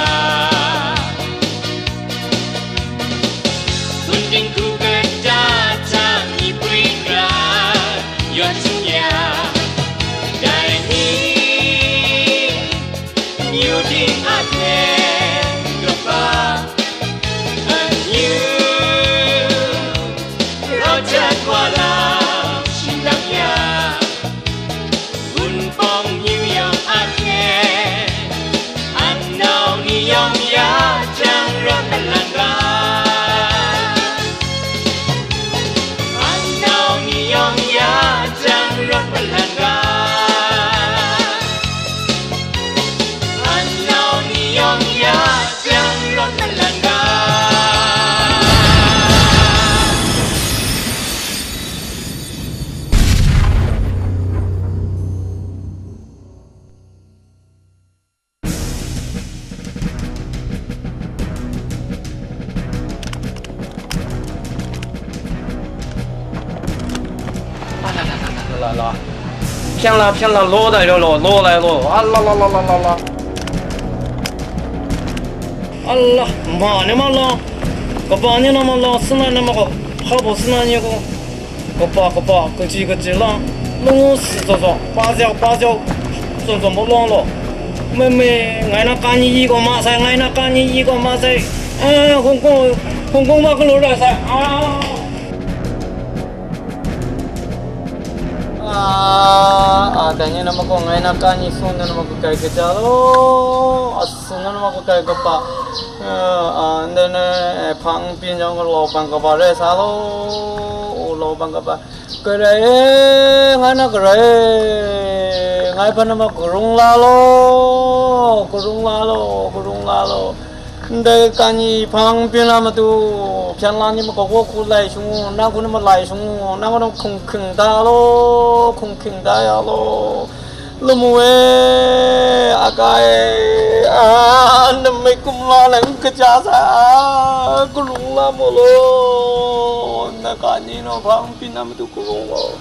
Sunding hku kata hta myi prwi hkra, yawn sum ya, dai ni, amyu ting a hte kaba, amyu, raw jat wa lam shingdang ya, Wunpawng myu yawng a hte, anau ni yawng ya jang rawt malang ga. Anau ni yawng ya jang rawt malang ga. Anau ni yawng ya jang rawt malang ga. La, la, la, la, la, la. ဖြန့်လာ ဖြန့်လာ လောဒိုင်လောလော လောဒိုင်လော အလ လ လ လ လ လ လ အလ မ နမ လ ကပ န နမ လ စန နမ က ဖ ဘ စန ည က ကပ ကပ ကချီ ကချီ လ လ စ စ စ ပါစ ပါစ စွန်စွန် ဘ လ လ မ မ ငိုင် န က ည ယ က မ စ ငိုင် န က ည ယ က မ စ အဲ ဟိုင်ကို ဟိုင်ကို မ က လို ရ စ အာ အာ အာ တန်ညဲ နမကော ငိုင် န က ည စွန် န နမ က ကိုင် က ကြ လော အ စွန် န နမ က ကိုင် က ပ အာ အာ န န ဖ ပ ညောင် က လော ပ က ပ ရဲ စ လော အို လော ပ က ပ က ရဲ ငိုင် န က ရဲ ငိုင် ဖ နမ က ရုံ လ လော က ရုံ လ လော က ရုံ လ လော Ndai kani hpang byin la matu, hpyan lang ni makaw kaw hku lai shangu, nang hku na malai shangu, nang gaw hkung hking da law, hkung hking da ya law. Lamu e, aga e, a, namai kumla lang kaja sa, kalung la mu law, na kani naw hpang byin na matu kalung law.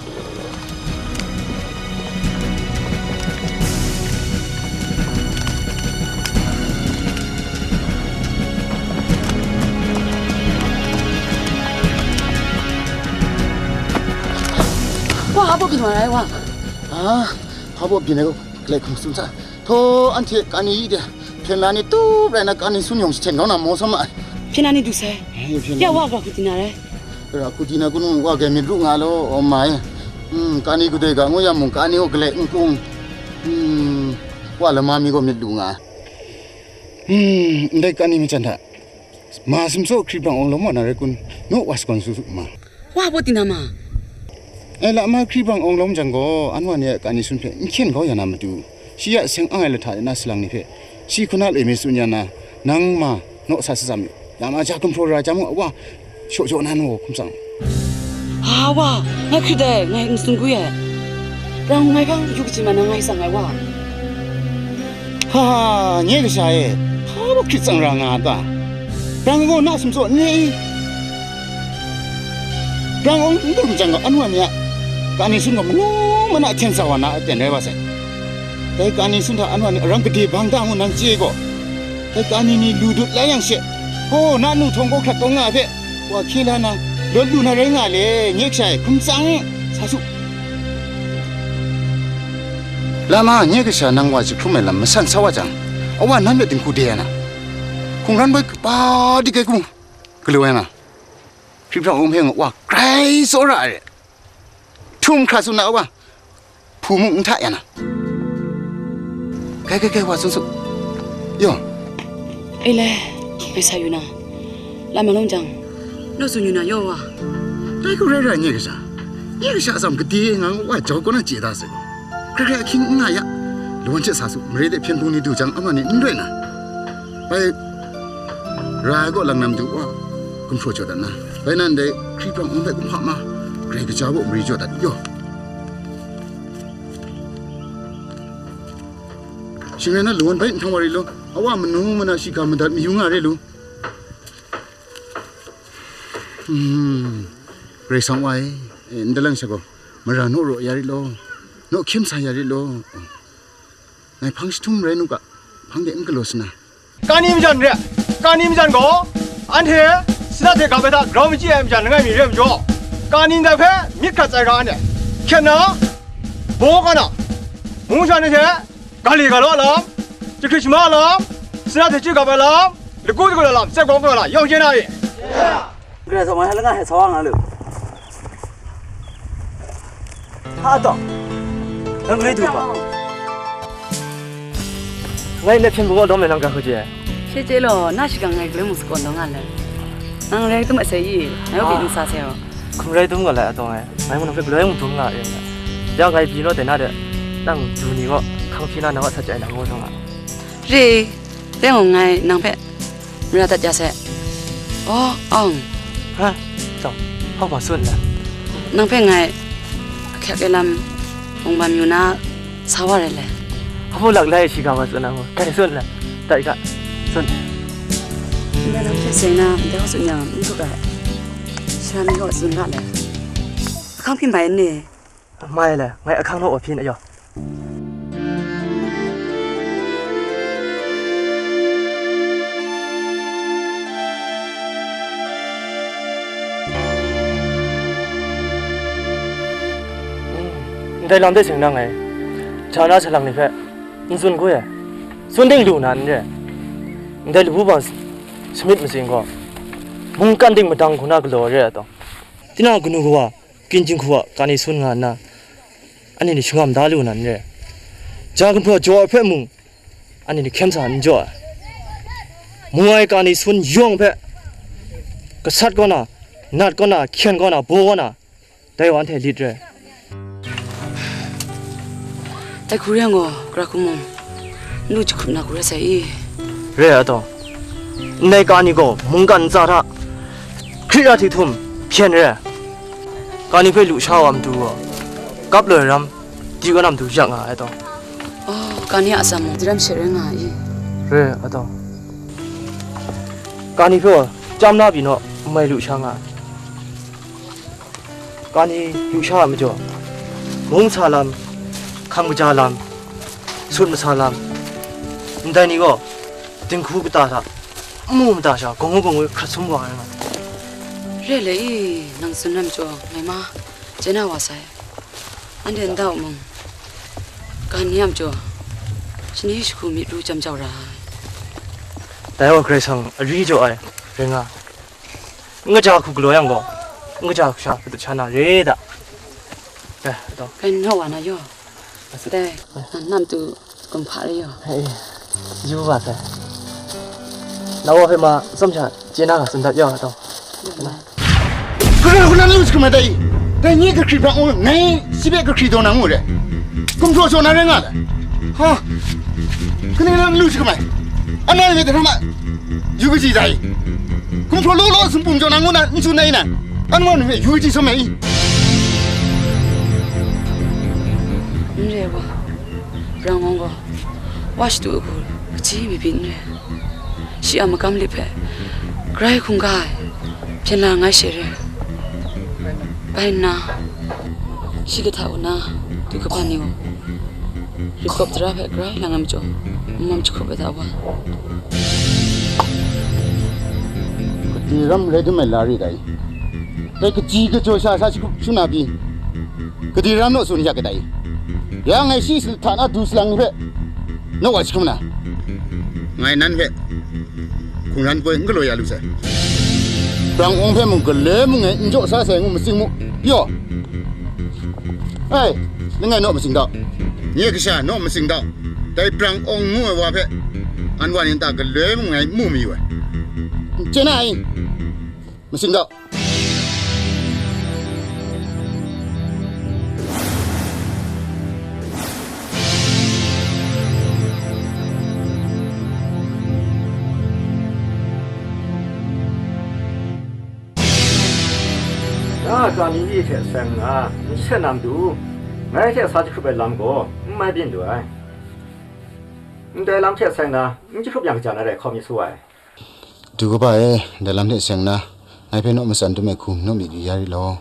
Wa, hpa baw byin wa ai, wa? A, hpa baw byin ai gaw, galai hkum sum sa. Htaw, anhte kani de, hpyen la ni tup rai na, kani sun yawng jahten kau na maw sa ma ai. Hpyen la ni du sai. Ai, hpyen la ni. Ya, wa, wa, hku di na rai. Ra hku di na, kunung wa grai myit ru nga law, aw ma e. Hmm, kani kadai ga ngu yang mung, kani gaw galai n kung. Hmm, wa lama mi gaw myit lu nga ai. Hmm, ndai kani majan hta, ma sumsaw hkri brang awng lawm wa na rai kun? Naw wa shakawn su su ma. Wa baw tina ma? Ai, lama hkri brang awng lawm jang gaw, anwa ni a kani sun hpe n hkyen kau ya na matu, shi a seng ang ai lahta de na salang ni hpe, shi hku na loi mi tsun ya na, nang ma, naw sa satsam yu. Lama ja gumhpraw ra jang mung, wa, shaw jaw na naw hkum tsang. Ha, wa, ngai hkrit ai, ngai n tsun gwi ai. Brang ngai hpang yu kaji ma na ngai tsang ai, wa. Ha, ha, nye kasha e, hpa baw hkrit tsang ra nga a ta? Brang gaw na sumsaw n re i? Brang awng n dum jang gaw, anwa ni a kani sun gaw manu mana hten sa wa na aten rai wa sai. Dai kani sun hta anwa ni arang gade bang da ngu nang chye gaw, dai kani ni lu dut la yang she, gaw na nu htawng gaw hkrat taw nga ai hpe, wa hkye la na, lawt lu na rai nga le, nye kasha e, hkum tsang, sa su. Lama, nye kasha nang wa jahkrum ai lam masan sa wa jang, awa nan hpe dinghku de ai na, hkungran boi kaba dik ai hku galaw ai na, hkri hpra wung hpe wa grai tsawra ai re. Htum hkra tsun na wa, hpu mung n hta ya na. Kai, kai, kai, wa tsun su. Yaw. E le, ngai sa yu na. Lam malawng jang, naw tsun yu na yaw wa. Dai hku rai rai nye kasha. nye kasha atsam gade nga ngu wa jau kaw na chye da sai. Hkrai hkrai ahkying n nga ya. Lawan hte sa su, mare de hpyen hpung ni du jang, ama ni n rai na. Bai, ra ai kaw lang nam du wa, gumhpraw jaw dat na. Bai nan dai hkri prang awng hpe kumhpa ma, Karai Kasha baw mari jaw dat yaw. Shing rai na lawan bai nhtang wa ri law, a wa manu mana shiga madat mayu nga re lu. Hmm, Karai Kasang wa e, eh, n dalang sha gaw, mara naw raw ya ri law, naw hkyem sa ya ri law. Ngai hpang jahtum rai nu ga, hpang de n galaw sa na. Kani majan re, kani majan gaw, anhte Sinat hte gap ai hta grau machyi ai majan langai mi re ai majaw, kani ndai hpe myit hkrat tsai ga anhte, hkyen na, baw ga na, mungkan ni hte ga li ga law lam, jahkrit shama lam, Sinat hte chyu gap ai lam, lagu dagu ai lam, tsep kawng kawng ai lam, yawng chye na i. Karai Kasang wa, langa hte sa wa nga lu. Ha taw, nang galoi du ma? Ngai nep hpyen bungawng dawm ai nang ga hku chye ai. She chye law, na shakang ngai galoi mung sakawn dawng nga le. Nang rai tum a sai i, ngai wa byin n sa sai aw. Hkum rai dum nga lai a tawng ai, ngai mung nang hpe galoi mung dum nga re nga. Ya ngai pyi naw dai na de, nang du ni gaw, hkang hpyi na nang a sat chye ai na ngu dawng nga. Re, dai gaw ngai nang hpe mara dat ya sai. Aw, awng. Ha? Tawng, hpa ma tsun na? Nang hpe ngai ahkyak ai lam mung bam yu na sa wa rai le. Hpa lak lai shiga ma tsun na ngu, dai tsun na? Dai ga, tsun. Ndai lam hte seng na, ndai wa tsun yang, n hkrup ai. Sara mi gaw tsun ga le. Ahkang hpyi mai n ni? Mai le, ngai ahkang naw wa hpyi na yaw. Ndai lam de seng na ngai, ja na salang ni hpe n tsun hku e, tsun ding lu na n re. Ndai labu bang samit matsing gaw, mungkan ding madang hku na galaw re ai taw, tinang kanu kawa, Kyin jinghku a kani sun nga nna, anhte ni shangam da lu na n re. Ja gumhpraw jaw ai hpe mung, anhte ni hkyen sa n jaw ai. Mu ai kani sun yawng hpe, gasat kaw na, nat kaw na, hkyen kaw na, baw kaw na, dai wa anhte lit re. Dai hku re ai gaw, gara hku mung, n lu jahkrup na hku re sai i? Re ai taw, ndai kani gaw mungkan ntsa hta hkri ra hti htum hpyen re ai. Kani hpe lu sha wa matu gaw, kap loi ram, di kaw na matu yak nga ai taw. Oh, kani a atsam mung, daram she rai nga i? Re ai taw, kani hpe gaw, chyam na pyi naw, n mai lu sha nga ai. Kani lu sha ai majaw, mung sa lam, hkam kaja lam, sut masa lam, ndai ni gaw dinghku kata hta n mu mada sha, gawngngu gawngngu hkrat sum wa ai nga. Re le i, nang tsun ai majaw, ngai ma chye na wa sai. Anhte nta u mung, kani a majaw, shani shahku myit ru jam jau ra ai. Dai gaw Karai Kasang ari jaw ai, rai nga. N kaja hku galaw yang gaw, n kaja hku sha patut sha na re da. Eh, taw. Kai n naw wa na yaw. Asu. Dai, na nam tu kumhpa re yaw. Hei, yu ba sai. Na wa hpe ma tsawm sha chye na ga tsun dat yaw, taw. Yu ba. Hkra hkra lu jahkrum ai dai, dai nye kahkri hpang u, ngai shi hpe kahkri daw na ngu re. Gumhpraw jaw na rai nga le. Ha! Kanang na lu jahkrum ai? Anhte hpe dai hta ma yu kaji dai. Gumhpraw law law sumpu jaw na ngu na n tsun ai na, anhte hpe yu kaji sawm ai i? N re wa, Brang Awng gaw, wa shadu ai hku kaji mi byin n re. Shi a magam lip hpe grai hkungga ai hpyen la ngai she re. Bai nna, shi kahta u na, du kaban ni gaw, rit kawp tara hpe grai lang ai majaw, n mam jahkrup ai hta wa. Gade ram rai dum ai la re dai. Dai kaji kajaw sha sa jahkrup shu na pyi, gade ram naw tsun yak ai dai. Ya ngai shi hta na du salang ni hpe, naw wa jahkrum na. Ngai nan hpe hkungran poi n galaw ya lu sai. Brang Awng hpe mung galoi mung e n jaw sa sai ngu matsing mu, yaw. Ai, langai naw matsing dau. Nye kasha naw matsing dau. Dai Brang Awng ngu ai wa hpe, anhte wa ni nta galoi mung e n mu mayu ai. N chye na ai, matsing dau. Kani yi hte seng nna n jahten na matu, ngai hte sa jahkrup ai lam gaw n mai byin lu ai. Ndai lam hte seng na n jahkrup yang kaja na rai hkawm mi su ai. Du kaba e, ndai lam hte seng na, ngai hpe naw matsan dum ai hku naw myit yu ya ri law.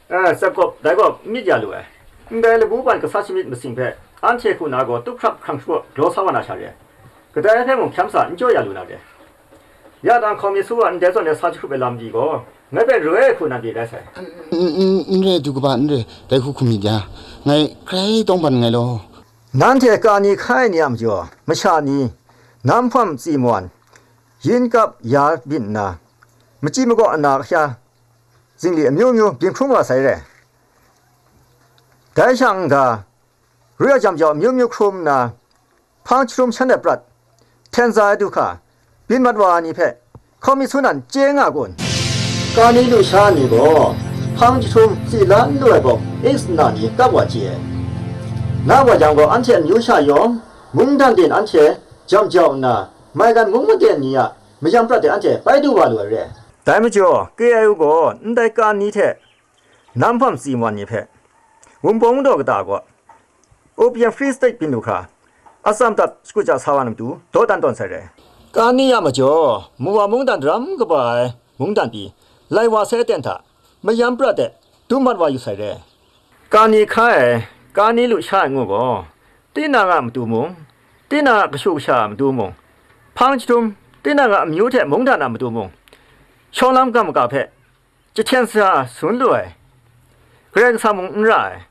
Eh, Tsep Kawp, dai gaw n myit ya lu ai. Ndai labu ban kasa shamyit masing hpe anhte hku na gaw tup hkrap hkrang shapraw galaw sa wa na sha re ai. Kadai hpe mung hkyam sa n jaw ya lu na re. Ya dang hkawm mi su wa ndai zawn e sa jahkrup ai lam pyi gaw, ngai hpe roi ai hku nan pyi rai sai. N, n, n re, du kaba n re, dai hku hkum myit ya, ngai grai tawng ban nngai law. Nanhte kani hkai ai ni a majaw, masha ni, nam hpawm tsi mawan, yin kap ya byin nna, machyi makaw ana kahya, zingli amyu myu byin hkrum wa sai re. Dai shang n ga, rui a jam jau amyu myu hkrum nna, hpang jahtum shan de prat, hten za ai du hka, byin mat wa ai ni hpe, hkawm mi su nan chye nga kun? Kani lusha ni gaw, hpang jahtum tsi la n lu ai gaw, X nna ni kap wa chye ai. Na wa yang gaw, anhte amyu sha yawng, mungdan den anhte jam jau nna, maigan mung maden ni a mayam prat de anhte pai du wa lu ai re. Dai majaw, K I O gaw ndai Kani hte nam hpawm tsi mawan ni hpe, Wunpawng daw kata gaw, Opium Free State byin lu hkra, atsam dat shakut ja sa wa na matu dawdan tawn sai re. Kani a majaw, Muwa mungdan daram kaba ai mungdan pyi, lai wa sai aten hta, mayam prat de dum mat wa yu sai re. Kani hkai ai, Kani lusha ai ngu gaw, tinang a matu mung, tinang a kashu kasha a matu mung, hpang jahtum, tinang a amyu hte mungdan a matu mung, shawng lam gam maga hpe jahten sa sun lu ai, Karai Kasang mung n ra ai.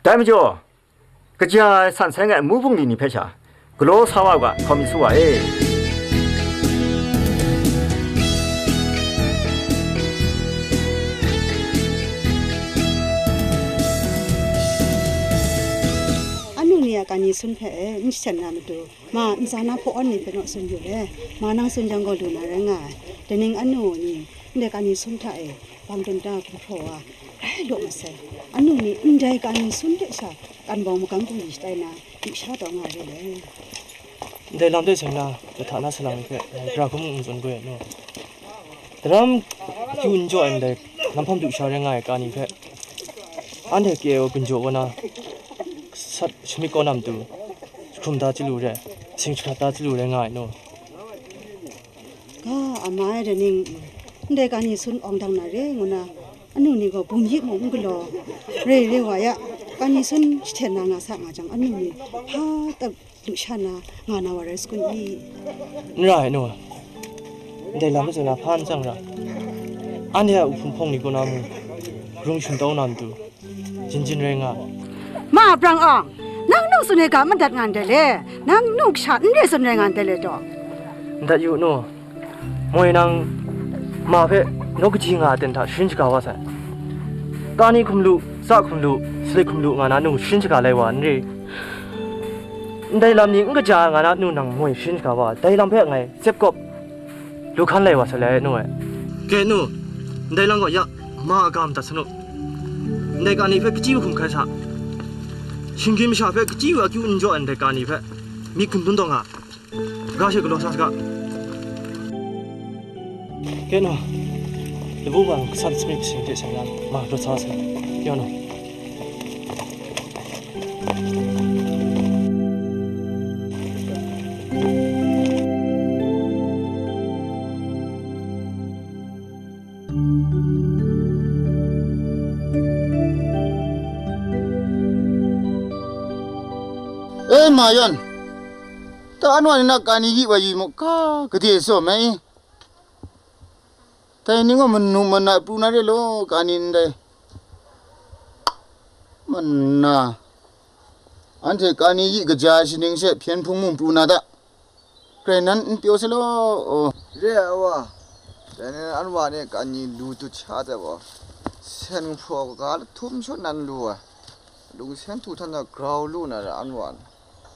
Dai majaw, kaja ai san sai ngai amu bungli ni hpe sha, galaw sa wa u ga, hkawm mi su wa e. Anu ni a Kani sun hpe e, n jahten na matu, ma ntsa na hpaw awn ni hpe naw tsun yu le, ma nang tsun jang gaw lu na rai nga ai. Daning anu ni, ndai Kani sun hta e, bang dum ta gumhpraw wa, rai law masai. Anu ni ndai Kani sun hte sha, kan bawng magam bungli shatai na, yu sha taw nga re le. Ndai lam de seng na, lahta na salang ni hpe, ngai gara hku mung n tsun gaw nu. Daram akyu n jaw ai ndai, nam hpawm du sha rai nga ai Kani hpe, anhte K I O gun jaw wa na, sat shamyit kaw na matu, jahkrum da chyalu re, sing jahkrat da chyalu rai nga ai nu. Ga, a ma ai Daning, ndai Kani sun awng dang na re ngu na, anu ni gaw bum yik mung n galaw, re re wa ya, Kani sun jahten na nga sa nga jang, anu ni hpa tap lusha na nga na wa rai sakun i? N ra ai nu, ndai lam majaw na hpa n tsang ra, anhte a uhpung hpawng ni kaw na mung, rung shun tau na matu, jin jin rai nga. Ma Brang Awng, nang nu tsun ai ga madat nga ndai le, nang nu kasha n re tsun rai nga ndai le taw? Ndat yu nu, moi nang ma hpe naw kaji nga a ten hta sharin shaga wa sai. Kani hkum lu, tsa hkum lu, salit hkum lu nga na nu sharin shaga lai wa n re. Ndai lam ni n kaja ai nga na nu nang moi sharin shaga wa, dai lam hpe ngai Tsep Kawp lu hkan lai wa sai le nu e. Ke nu, ndai lam gaw ya, ma a ga madat sa nu. Ndai Kani hpe kachyi wa hkum hkai sa. Shinggyim masha hpe kachyi wa akyu n jaw ai ndai Kani hpe myit gun dun taw nga. Ga she galaw sa saga. Ke nu, labu ban kasat shamyit shasin hte seng na, ma rawt sa wa sai. Ya nu. E, ma yan, ta anwa ni na Kani yi wa yi mu, ka gade tsaw mai. Dai ni gaw manu mana pru na re law, Kani ndai. Mana, anhte Kani yi kaja ai shaning she hpyen hpung mung pru na ta. Grai nan n pyaw sai law. Re ai wa, dai ni anwa ni Kani lu tut sha tai gaw, sen hpraw kaga lahtum shaw nan lu ai. Lungsen htu htan na grau lu na ra anwa ni.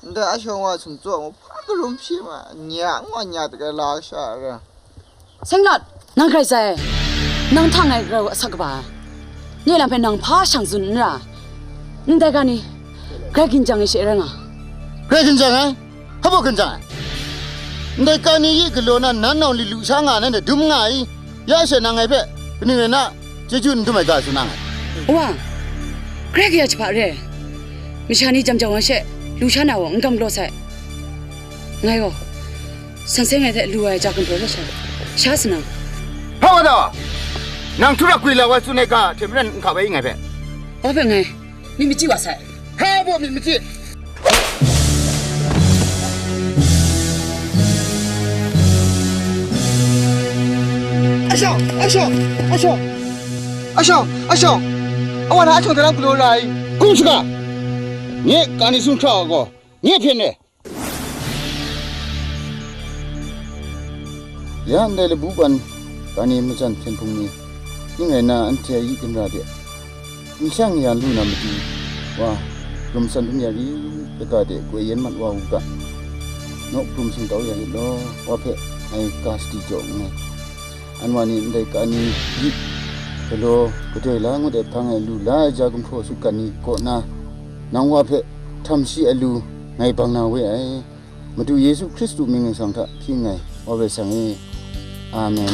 Ndai a shawng wa sumtsaw mu hpa karum hpyi ma, nya nwa nya tek ai la kasha ra. Senglawt, nang grai zai, nang hta ngai rau asak kaba ai. Nye lam hpe nang hpa shang tsun n ra. Ndai ga ni, grai ginjang ai she rai nga. Grai ginjang ai? Hpa baw ginjang ai? Ndai Kani yi galaw na nan nau li lu sha nga nan de dum nga i? Ya she nang ngai hpe, kaning rai na, chyeju n dum ai ga tsun nang ai. Wa, grai kaya jahpa re ai. Masha ni jam jang wa she, lu sha na wa n gam galaw sai. Ngai gaw, san seng ai hte lu ai ja gumhpraw hpe sha, sha sa na. Hpa wa da! Nang htura gwi la wa tsun ai ga hte maren n hka bai ngai hpe. Wa hpe ngai, myit machyi wa sai. Hpa baw myit machyi! Ashong! Ashong! Ashong! Ashong! Ashong! Awa na ashong hta na galaw ra ai. Hkum shaga! Nye kani sun hkra wa gaw, nye hpyen re. Ya ndai labu ban kani majan hpyen hpung ni, ning rai na anhte a yi ginra de, nshang ya lu na matu wa, hkrum san htum ya rit, kaga de goi yen mat wa u ga, naw hkrum singtau ya rit law, wa hpe ngai ga sadi jaw nngai. Anwa ni ndai kani yi galaw gadoi la ngut ai hpang e lu la ai ja gumhpraw sut gat ni kaw na, nang wa hpe htam shi ai lu ngai bang na we ai. Madu Yesu Hkristu mying ningsang hta hpyi nngai, wa bai sang e. Amen.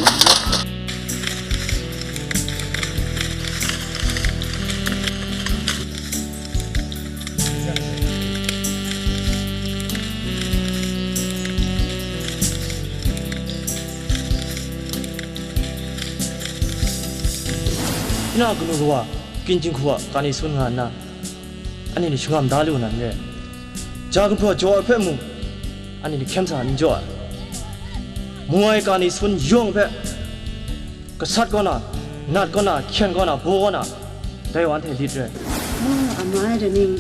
Hpyi na kanu kawa, kyin jinghku a kani sun nga nna, anhte ni shangam da lu na n re. Ja gumhpraw jaw ai hpe mung, anhte ni hkyen sa n jaw ai. Mu ai kani sun yawng hpe, gasat kaw na, nat kaw na, hkyen kaw na, baw kaw na, dai wa anhte lit re. Mu nga a ma ai da ning,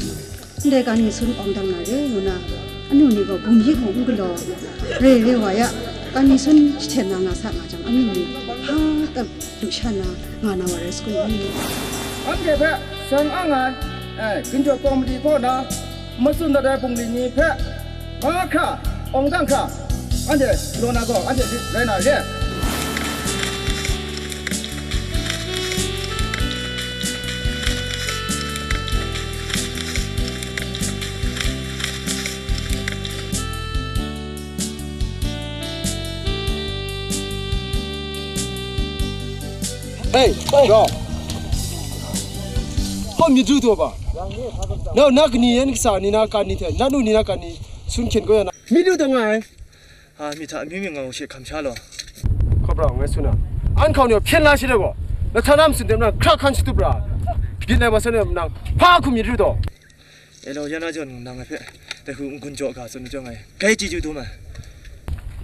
ndai kani sun awng dang na re ngu na, anu ni gaw bum yik mung n galaw, re re wa ya, kani sun jahten na nga sa nga jang, anu ni hpa tap lu sha na nga na wa rai sagu i? Anhte hpe sang ang ai, eh, ginjaw kawmadi kaw na, matsun dat ai bungli ni hpe mahkra awng dang hkra, anhte galaw na gaw, anhte rai na re. Hei, hei, gaw. Hpa myit ru taw ba? Nau na kani yan kasa ni na kani hte, na nu ni na kani sun hkyen kau ya na. Myit ru taw nga ai. A, myit hta amyu myu nga u she hkam sha law. Hkawp ra ngai sun na. An hkau ni hpyen la shi de gaw. Na hta na matsun dem na hkra hkan shatup ra. Byin ai wa sa ni nang hpa hkum myit ru taw. E law, ya na jaw nang ngai hpe, dai hku n-gun jaw ga tsun ai jaw ngai, grai chyeju dum ai.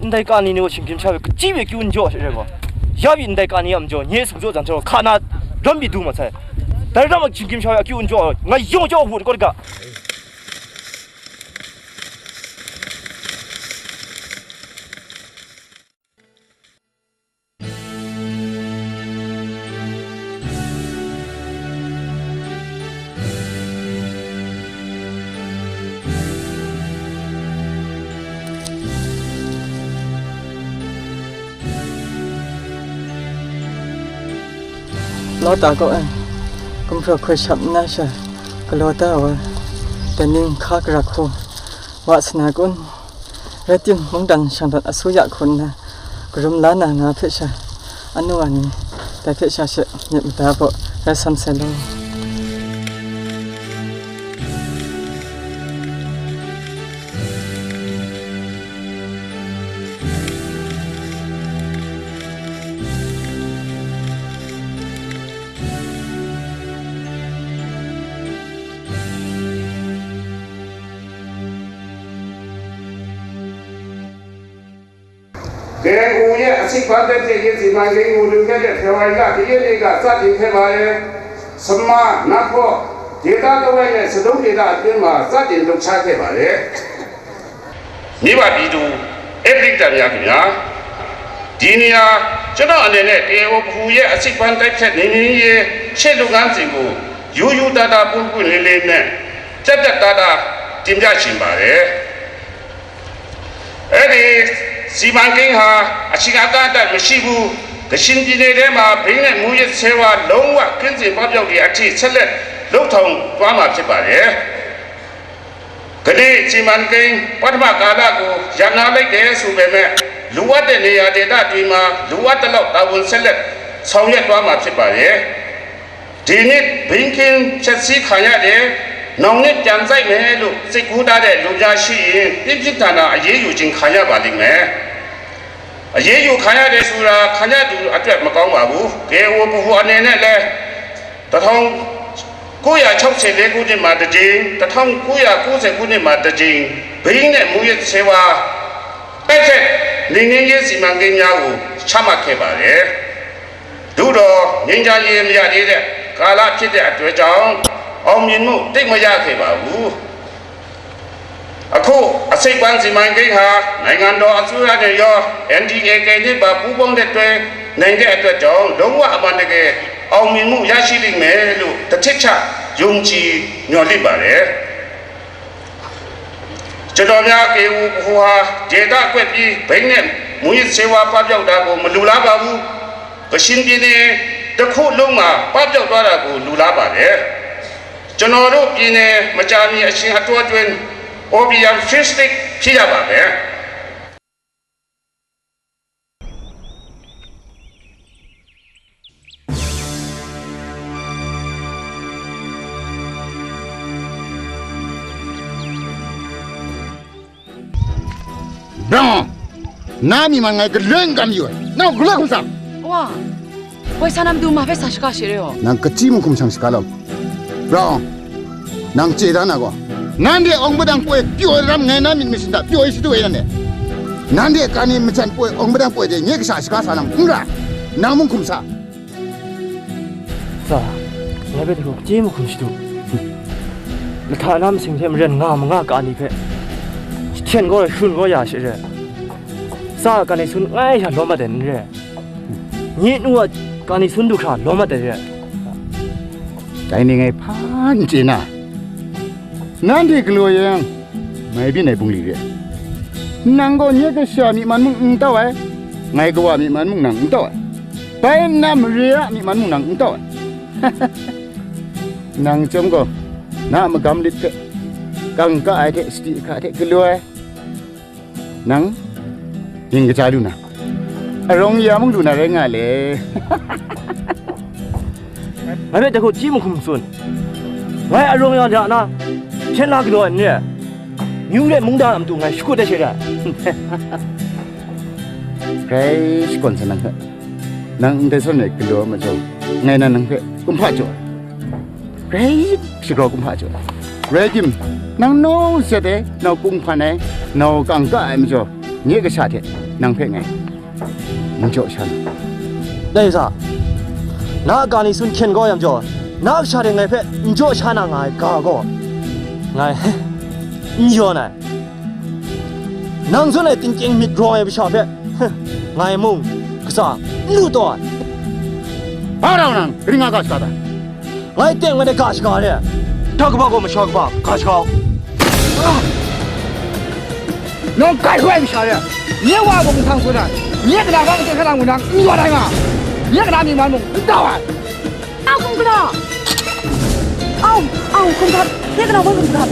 Ndai kani ni gaw shinggyim sha hpe kachyi mi akyu n jaw she re gaw, ya pyi ndai kani a majaw nye sumjaw jan hte rau hka na rawm pyi du ma sai. Dai ram a shinggyim sha hpe akyu n jaw, ngai yawng jaw hpu kawt ga. Lawta kaw e, gumhpraw hkoi shap nna sha, galaw da wa, daning hka garak hku, wa sa na kun? Rai tim, mungdan shang dat asuya hku nna, karum la na nga hpe sha, anu wa ni, dai hpe sha she myit mada baw rai san sai law. K N O ye a sik hpan tai hte yin si man ring mu lu hkyen de Hpewari la kayyin ni ga tsa ting hkye ma ai. Sama, Nahpaw, Deta Kawai le Sadung Deta atun ma tsa ting luk sha hkye ma ai. မိဘပြည်သူ ဧည့်ပရိသတ်များခင်ဗျာ ဒီနေရာ ကျွန်တော်အနေနဲ့ တရားဝင် ပဟူရဲ့ အစိတ်ပိုင်းတိုက်ဖြတ်နှိမ်နင်းရေး ရှေ့လုပ်ငန်းစဉ်ကို ရိုးရိုးသားသား ပွင့်ပွင့်လင်းလင်းနဲ့ ပြတ်ပြတ်သားသား တင်ပြချင်ပါတယ်။ အဲ့ဒီစီမံကိန်းဟာ အချိန်အကန့်အသတ်မရှိဘူး။ ကချင်ပြည်နယ်ထဲမှာ ဘိန်းနဲ့မူးယစ်ဆေးဝါး လုံးဝကင်းစင်ပပျောက်တဲ့အထိ ဆက်လက်လုပ်ဆောင်သွားမှာဖြစ်ပါတယ်။ ကနေ့စီမံကိန်းပထမကာလကို ရပ်နားလိုက်တယ်ဆိုပေမဲ့ လိုအပ်တဲ့နေရာဒေသတွေမှာ လိုအပ်သလောက် တာဝန်ဆက်လက်ဆောင်ရွက်သွားမှာဖြစ်ပါတယ်။ ဒီနှစ် ဘိန်းခင်းဖျက်ဆီးခံရတယ်၊ နောင်နှစ် ပြန်စိုက်မယ်လို့ စိတ်ကူးထားတဲ့ လူများရှိရင် ပြင်းပြင်းထန်ထန် အရေးယူခြင်း ခံရပါလိမ့်မယ်။ အရေးယူခံရတယ်ဆိုတာ ခံရသူအတွက် မကောင်းပါဘူး။ ကဲအို ပဟူ အနေနဲ့လည်း တစ်ထောင်ကိုးရာခြောက်ဆယ်လေးခုနှစ်မှာတစ်ကြိမ်၊ တစ်ထောင်ကိုးရာကိုးဆယ်ခုနှစ်မှာတစ်ကြိမ် ဘိန်းနဲ့မူးယစ်ဆေးဝါး တိုက်ဖျက်နှိမ်နင်းရေး စီမံကိန်းများကို ချမှတ်ခဲ့ပါတယ်။ သို့သော် ငြိမ်းချမ်းရေး မရသေးတဲ့ ကာလဖြစ်တဲ့အတွက်ကြောင့် အောင်မြင်မှု သိပ်မရခဲ့ပါဘူး။ အခု အစိတ်ပိုင်း စီမံကိန်းဟာ နိုင်ငံတော်အစိုးရနဲ့ရော NDAA နဲ့ပါ ပူးပေါင်းလက်တွဲနိုင်တဲ့အတွက်ကြောင့် လုံးဝအမှန်တကယ် အောင်မြင်မှု ရရှိလိမ့်မယ်လို့ တစ်ထစ်ချ ယုံကြည်မျှော်လင့်ပါတယ်။ ကျွန်တော်များ ကဲအို ပဟူ ဟာ ဒေသကွက်ပြီး ဘိန်းနဲ့မူးယစ်ဆေးဝါး ပပျောက်တာကို မလိုလားပါဘူး။ ကချင်ပြည်နယ်တစ်ခုလုံးမှာ ပပျောက်သွားတာကို လိုလားပါတယ်။ ကျွန်တော်တို့ပြည်နယ် မကြာမီအချိန်အတောအတွင်း Opium Free State ဖြစ်ရပါမယ်။ ဘရန်, နမီးမန် ငါကလွင်ကမ်ယူ, နဂလခုံစံ. ဝါ, ဝဲဆာနမ်ဒူမဟပဲဆာရှကာရှေရေော်. နကချီမုံခုံစံရှကာလောင်. ဘရန်, နင်ကျေးဇူးနာကော. နန်ဒီအောင်ပဒံပွေပြောရမ်ငဲနမီးမစင်တာပြောရရှိတူဝဲနန်ဒီ. နန်ဒီကနီမချန်ပွေအောင်ပဒံပွေဒီး ငဲကဆာရှကာဆာနမ်မူရာ, နင်မုံခုံစံ. စံ, ငါပဲတခုကချီမုံခုံစံတူ. လထါနမ်စင်ထဲမရင်ငါမငါကနီဖဲ ထျင်ကောရၢၼ်ကောရၢၼ်ရှေရဲ. စံကနီစွန်းငါရၢၼ်လောမတ်တဲနရဲ. ညစ်နူအကနီစွန်းဒုခရာလောမတ်တဲရဲ. တိုင်းနေငယ်ဖမ်းကျင်နာ, နန်းဒီကလိုရင် မိုင်ပြည့်နေပုံလေးရဲ့. နင်ကိုညက်ကရှာမိမှန်မှု ငတောက်ဝဲ, ငိုင်ကဝါမိမှန်မှု နင်ငတောက်ဝဲ, ပိုင်းနမ်ရေရမိမှန်မှု နင်ငတောက်ဝဲ. နင်ကျုံးကို နမကမ်လစ်တဲ့ ကံကအိုက်တဲ့ စတိအခါတဲ့ ကလွဲ. နင် ရင်ကစားလူနာ, အရောင်ရမုံလူနာရဲငါလေ. ငါတို့တခုတ်ကြီးမခုံစွန်း, ငါအရောင်ရဒါနာ, ရှင်းလာကတော်နဲ့, မြူးတဲ့မုန်းတာအမတူငါရှုတ်တဲ့ရှေ့တာ. ဂရိတ်ကွန်ဆန်နံ နင်တဲဆွန်နဲ့ကလောမကျော်, ငါနင်ဖဲကွန်ဖာကျော်. ဂရိတ်စကောကွန်ဖာကျော်. ဂရိတ်ကင်, နင်နိုးစက်တဲ့ နောက်ကွန်ဖာနဲ့ နောက်ကံကအိုက်မကျော်, ညက်ကစားတဲ့ နင်ဖဲငါ မကျော်ဆန်း. ဒဲ့စ နကနီစွန်းခင်ကောယံကျော်, နကစားတဲ့ငါဖဲ မကျော်ဆန်းနာငါကကော, ငါ ညော်နာ. နင်စွန်းနဲ့တင်ကင်မစ်ရောင်ရဲ့ပရှာဖဲ, ငါမုံကစားလူတော့. ဘာတော့နင် ရင်းငါကစားတာ. ငါ့တဲငါ့တကရှကားတဲ့, တကဘကိုမရှော့ကဘကရှကား. น้องไก่ห้วยไม่ใช่เนี่ย, เนี่ยว่าผมทางคนอ่ะ, เนี่ยกระดาษว่าเป็นแค่ทางคนนะ มีว่าอะไรมา, เนี่ยกระดาษมีมันผมด่าอ่ะ. เอาคุณกระดาษ, เอา, เอาคุณครับ, เนี่ยกระดาษว่าคุณครับ,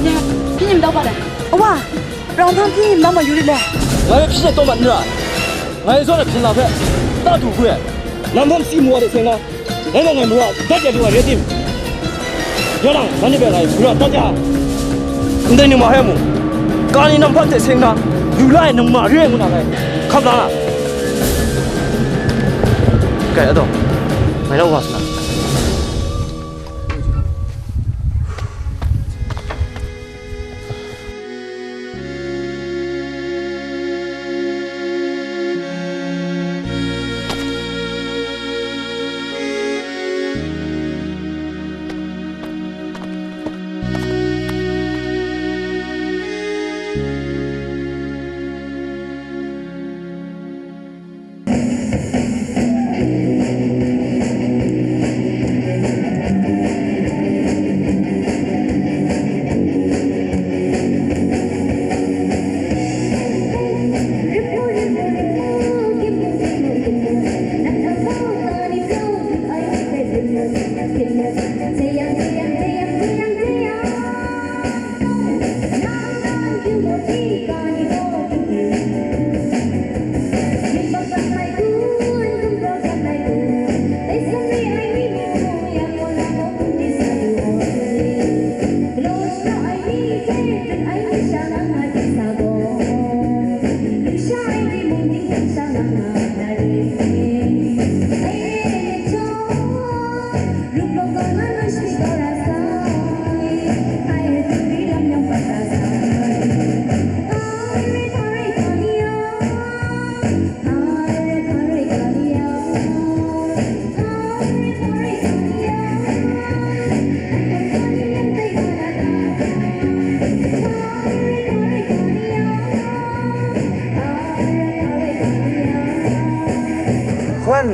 เนี่ยพี่ยิมเดาก่อนเลย, ว่าเราทำพี่ยิมเดามาอยู่ดีเลย. ငါပဲဖြစ်တဲ့တော့မှနရ, ငါရဲ့စောနဲ့ဖြစ်လာဖက်, တတ်တူခွဲ, နမ်းဖမ်းစီမွားတဲ့ဆင်က ငါ့ငိုင်မရတတ်ကြလူရဲတင်, ရတာငါနဲ့ပဲငါမရတတ်ကြ. မတဲ့နင်မဟဲမူ, ကာလီနံပါတ်တစ်ဆင်က လူလိုက်နင်မရဲမူနာလဲ, ခပ်လာ. ကဲအဲ့တော့, ငါတော့ဝါစနာ. เ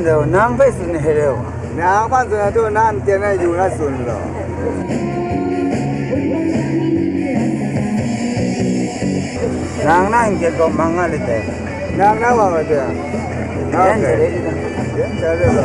Nang hpe tsun ai re wa. Nang hpa tsun ai htu na n ten ai yu na tsun law. Nang na n gyet gaw mang nga let ai. Nang na wa wa de. Yan jare i da. Yan jare la.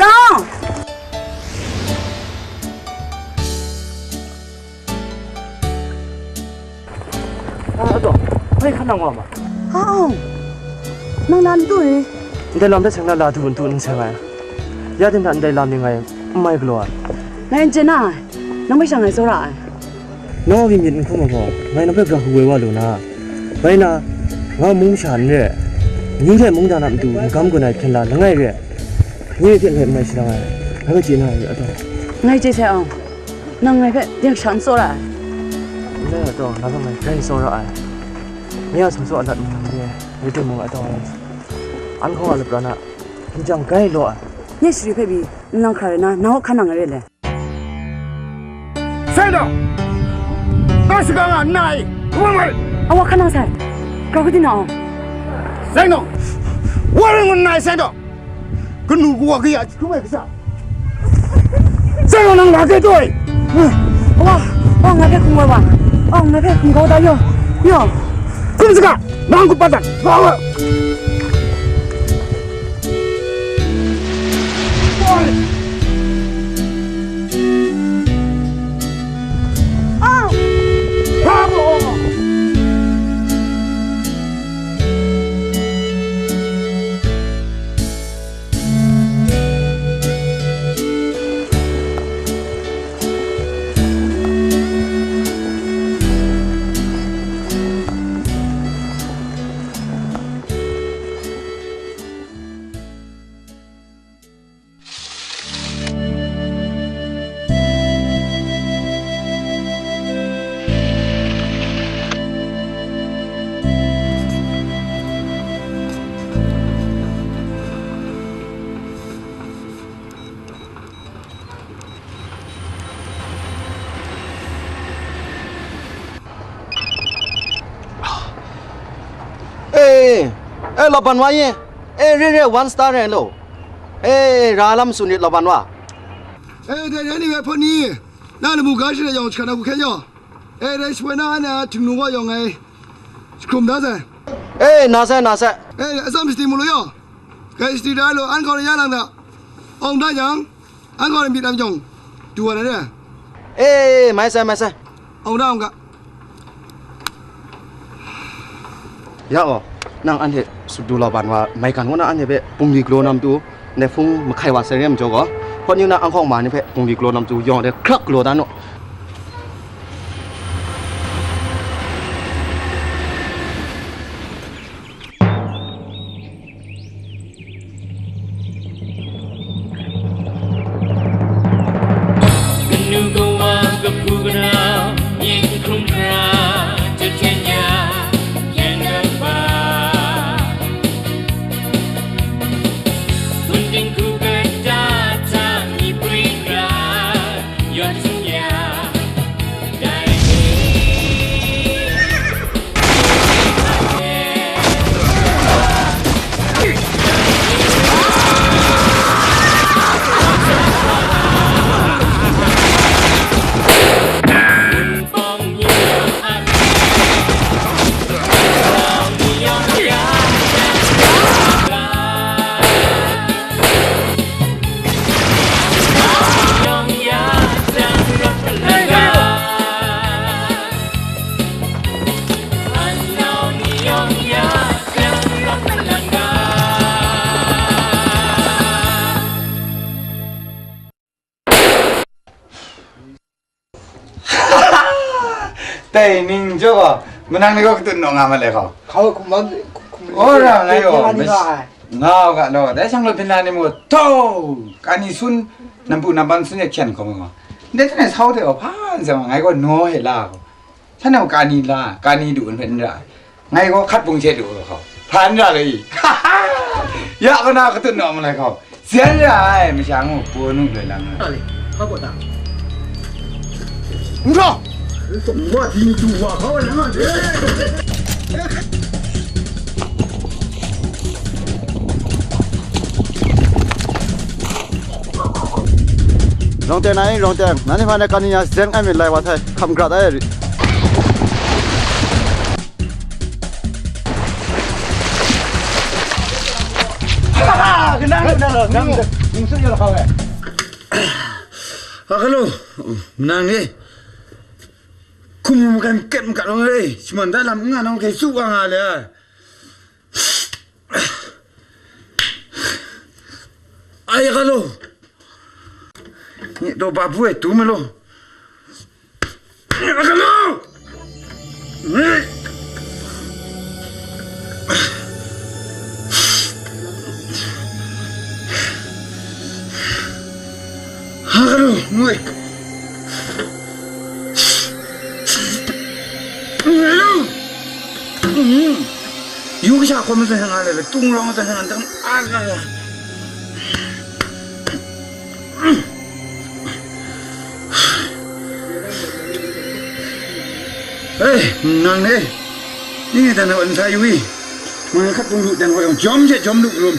Rau! A, a taw, ngai hkan nang wa ma? Aung, nang na n du ni? Ndai lam hpe seng na la du n du n seng ai. Ya ting hta ndai lam ni ngai n mai galaw ai. Ngai n chye na ai, nang hpe sha ngai tsawra ai. Nawng a myit n hkum ai gaw, ngai nang hpe gara hku woi wa lu na, bai na, nga mung masha n re, amyu hte mungdan a matu magam gun ai hpyen la langai re, nye hte ngai n mai shalang ai, ngai hpe chye na yu a taw. Ngai chye sai Aung, nang ngai hpe yak sha n tsawra ai. Ndai a taw, nang hpe ngai grai tsawra ai. Nye a sumsawk a lat mahtang re, rai timung a taw, an hkaw a lapran a, hkinjang grai law ai. Nye shari hpe pyi, nlang hkra rai na, nang a hkan nang ai re le? Seng taw, ngai shaka nga n na ai, wang mai. Awa hkan nang sai, grau kadi na aw. Seng taw, wang rai ngun n na ai, seng taw, kanu kawa kaya jahkrum ai kasha. Seng taw, nang la kre taw ai. Awa, awa, ngai hpe hkum wai wa, awa, ngai hpe hkum kau da yaw, yaw. Hkum saga, nang hkum pat dan, grau ai. E, laban wa ye. E, re re, one star re lo. E, ra lam tsun rit laban wa. E, dai rai ni we hpawt ni, na lamu ga shara yawng hkrat na ku hkyen yaw. E, dai shapoi na an na htingnu wa yawng ngai jahkrum da sai. E, na sai, na sai. E, atsam shati mu lu yaw. Kai shati da lu, an kaw na ya lang da. Awng da yang, an kaw na myit lam jawng, du wa na de. E, mai sai, mai sai. Awng da, awng ga. Ya gaw, nang anhte sut du lau ban wa, maigan kaw na anhte hpe bungli galaw na matu, ndai hpung mahkai wa sai re majaw gaw, hpawt ni na anhkawng ma ni hpe bungli galaw na matu, yawng de hkrak galaw dan u. Kanu kawa kapu kana, myit hkrum hkra, jahten ya, hkyen kaba. Hpun dinghku kata hta, myi prwi hkra, yawn sung ya, dai ni. Dai ning jaw gaw, manang ni gaw katut naw nga ma le gaw. Hkau hkum wan, hkum, hkum, ora, ngai gaw, nga ni mas-, nga ai. Nga u ga law, dai shang law, byin na ni mung, tau, kani sun, nampu nampan sun ya hkyen hkawm ai gaw. Ndai hten e sau hte gaw, hpa n sai wa, ngai gaw naw e la gaw. Shan nang kani la, kani du n hpe n ra ai. Ngai gaw hkat bung hte du ai hkau. Hpa n ra le i? Ya kaw na katut naw malai hkau. Zen ra ai, masha ngu, punu loi lang ai. Hpa gaw ta? N htaw! Wa di du wa hkau ai lang ai. Rawng teng na i, rawng teng. Nanhte hpa na kani ya zeng ai mi lai wa htai, hkam gra da ai ri. Kanang, kanang, nang, nang, nang, nang, Akalo, nang ni. Kum makan ket makat nang re, shaman da lam nga nang hte su wa nga le ai. Ai, Akalo. Ni do ba bu e tu me lo. Akalo! Akalo, ngoi. Yu kasha hkawm masai nga le, tung rawng masai nga, dang a nga le. Hei, nang ne, ning e dan hoi n sa yu i? Ngai hkat pung lu dan hoi yawng jawm she jawm lu rum.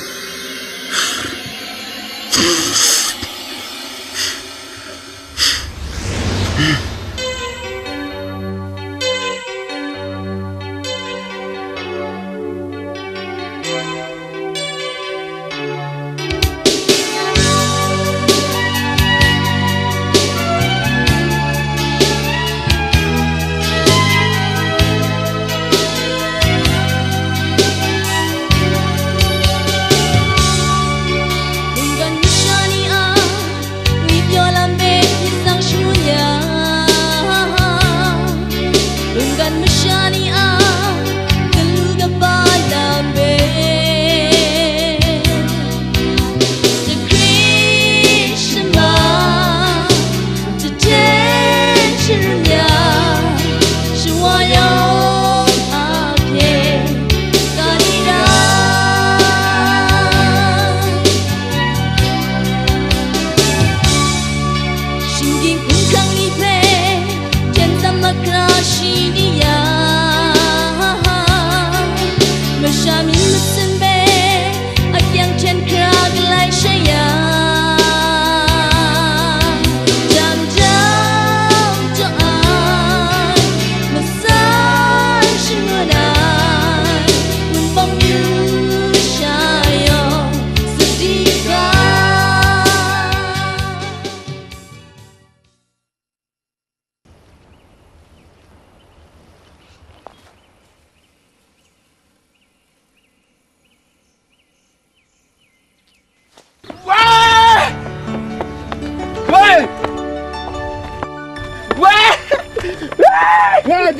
Mungkan masha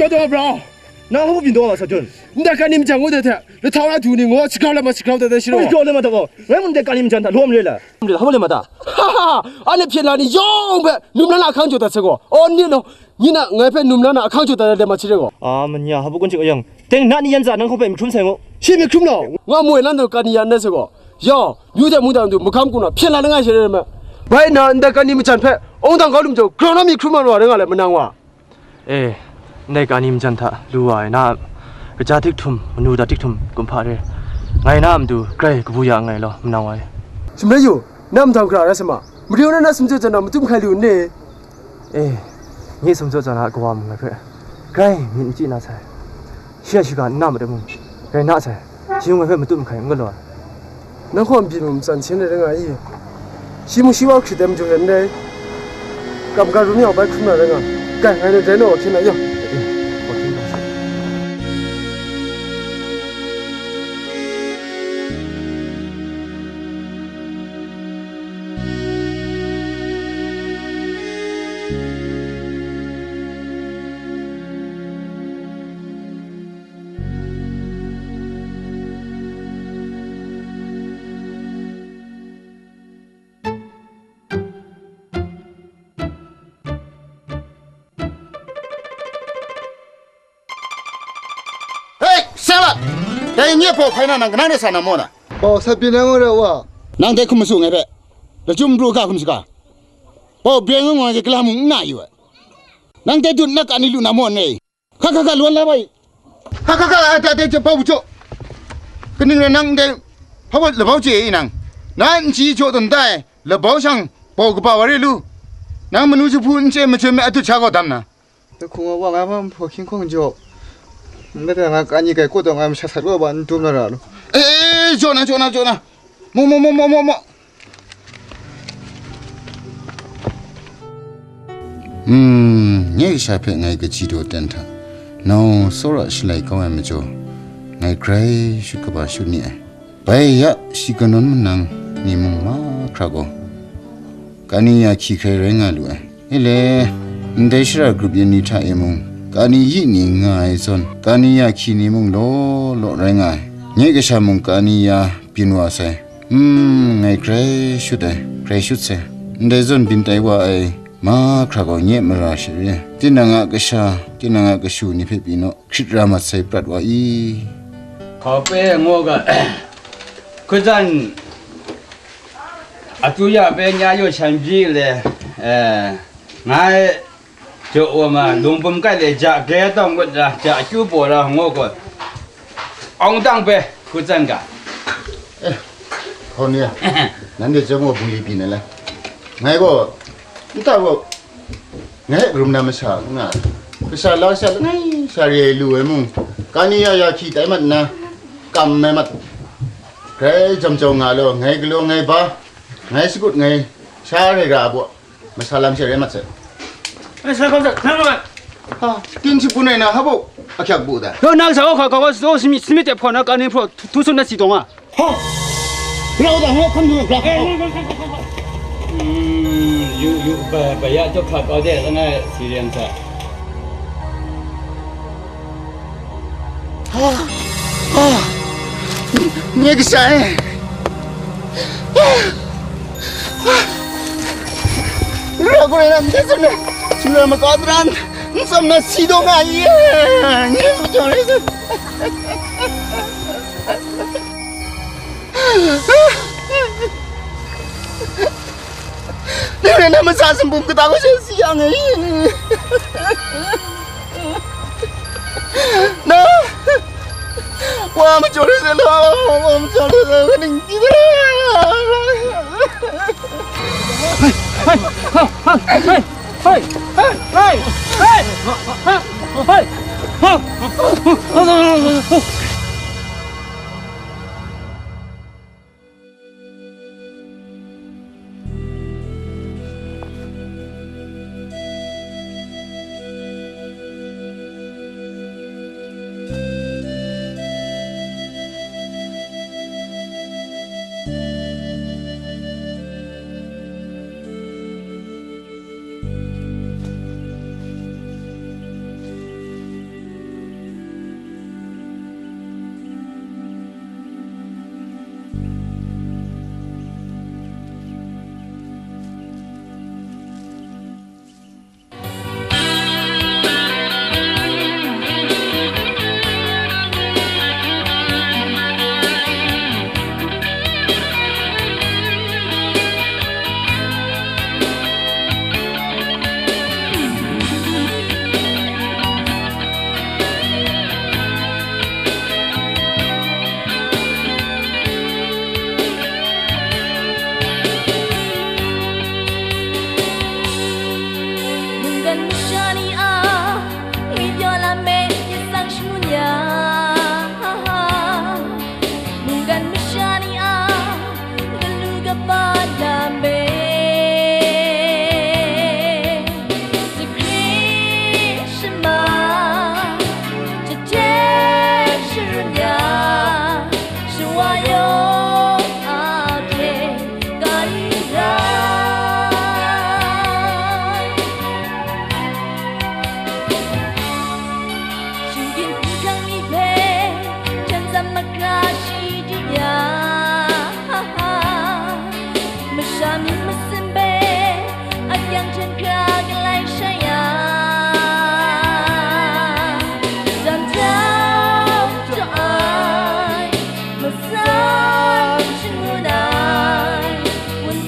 Adaw bra, nang hpa byin daw nga sa jun? Ndai kani majan ngu de hte, lahtau na du ni ngu, shagrau lam ma shagrau de de shiro. Oi, daw le ma daw, ngai mun de kani majan hta lawm re la. Hpa le ma ta? Ha, ha, ha, anhte hpyen la ni yawng hpe num la na ahkang jaw dat sai gaw. Aw, ni law, ni na ngai hpe num la na ahkang jaw dat ai de ma chye gaw. A, manya, hpa kun chik ayang. Teng na ni yan za nang hkawhpe mi hkrum sai ngu. Shi mi hkrum law. Nga moi lan taw kani yan na sai gaw. Yaw, myu de mung dang du, magam gun na, hpyen la na ngai share me. Bai na, ndai kani majan hpe, ong dang kau lu majaw, grau na mi hkrum na wa rai nga le, manang wa. E, ndai kani majan hta lu wa ai na a kaja tik htum, manu da tik htum kumhpa re, ngai na a matu grai kabu ya nngai law, manang wa e. Sumrai yu, na a mahtang hkra rai sa ma, mari na na sumjaw jan na matut mahkai lu n ni? E, nye sumjaw jan a kawa mung ngai hpe grai myit n chyi na sai. Shi a shiga n na madat mung, rai na sai. Shi mung ngai hpe matut mahkai n galaw ai. Nang hkaw n byin mu, matsan hten rai nga i? Shi mung shi wa hkrit ai majaw hte n rai. Kam ga rum yang bai hkrum na rai nga. Kai, ngai nat rai naw wa hkyen na yaw. Hei, Sala! Dai nye pawg hpai na nang kanang de sa na maw na? Pawg sa byin ai ngu ra wa. Nang dai hkum masu ngai hpe. Lachyum pru ga hkum shaga. Pawg byen ngu ngai galam mung n na yu ai. Nang dai dut na kani lu na maw n rai? Hka hka hka, lun la bai. Hka hka hka, a ta dai jahpau jaw. Kaning rai nang ndai hpa bawt labau chye i nang? Na nchyi jaw tawn tai, labau shang bau kaba wa re lu. Nang manu jahpu n chye majun me adut sha gaw dam na. Dai hkung wa wa nga ma hpaw hkying hkawng jaw. Ndai ta nga kani gai kaw taw nga masha sat wa ba n dum na ra lu. E, e, e, jaw na, jaw na, jaw na. Maw, maw, maw, maw, maw, maw. Hmm, nye kasha hpe ngai kaji daw ten hta, nau tsawra shalai kau ai majaw, ngai grai shut kaba shut ni ai. Bai ya, shi kanawn manang ni mung mahkra gaw, kani ya hkyi hkrai rai nga lu ai. E le, ndai shara grup yin ni hta e mung, kani yi ni nga ai zawn, kani ya hkyi ni mung law law rai nga ai. Nye kasha mung kani ya byin wa sai. Hmm, ngai grai shut ai, grai shut sai. Ndai zawn byin tai wa ai mahkra gaw nye mara share, tinang a kasha, tinang a kashu ni hpe pyi naw, hkrit ra mat sai prat wa i? Hkau pe ngu ga, hkutan atu ya pe nya yu shan byi le, eh, ngai jaw wa ma, lung bum kai le ja ge tawng gut ra, ja akyu paw ra ngu gaw, awng dang pe hkutan ga. Eh, hkau ni a, nanhte chyawm gaw bungli pyi na le? Ngai gaw, nta gaw, ngai hkrum na masha n nga ai. Kasha la sha langai sha re ai lu ai mung, kani ya ya hkyi tai mat nna, kam ai mat, grai jam jau nga law, ngai galaw ngai ba, ngai sagut ngai sha rai ra ai baw, masa lam she rai mat sai. Ai, sa hkam sa, nang rai. Ha, tin shi pun ai na, ha bo, a hkyak bu da. Lo, nang sa o hka, ka wa, so, simi, simi te hpon na, ka ni hpro, tu, tu sun na si tong a. Ha! Grau da, ha, hkam du, grau. Hmm, yu, yu, ba, ba ya, to hpa kau de, langai, si riang sa. Ah, ah, nye kasha e. Ah, ah, ra gaw rai na, ndai zawn e, shingran maka daran, n tsam na si daw nga i e, nye majaw rai zawn. Nang rai na, matsa sumpu kata gaw she si yang e. Na, wa majaw rai sai law, wa majaw rai sai, kaning di da. Hai, hai, hai, hai, hai, hai, hai, hai, hai, hai, hai.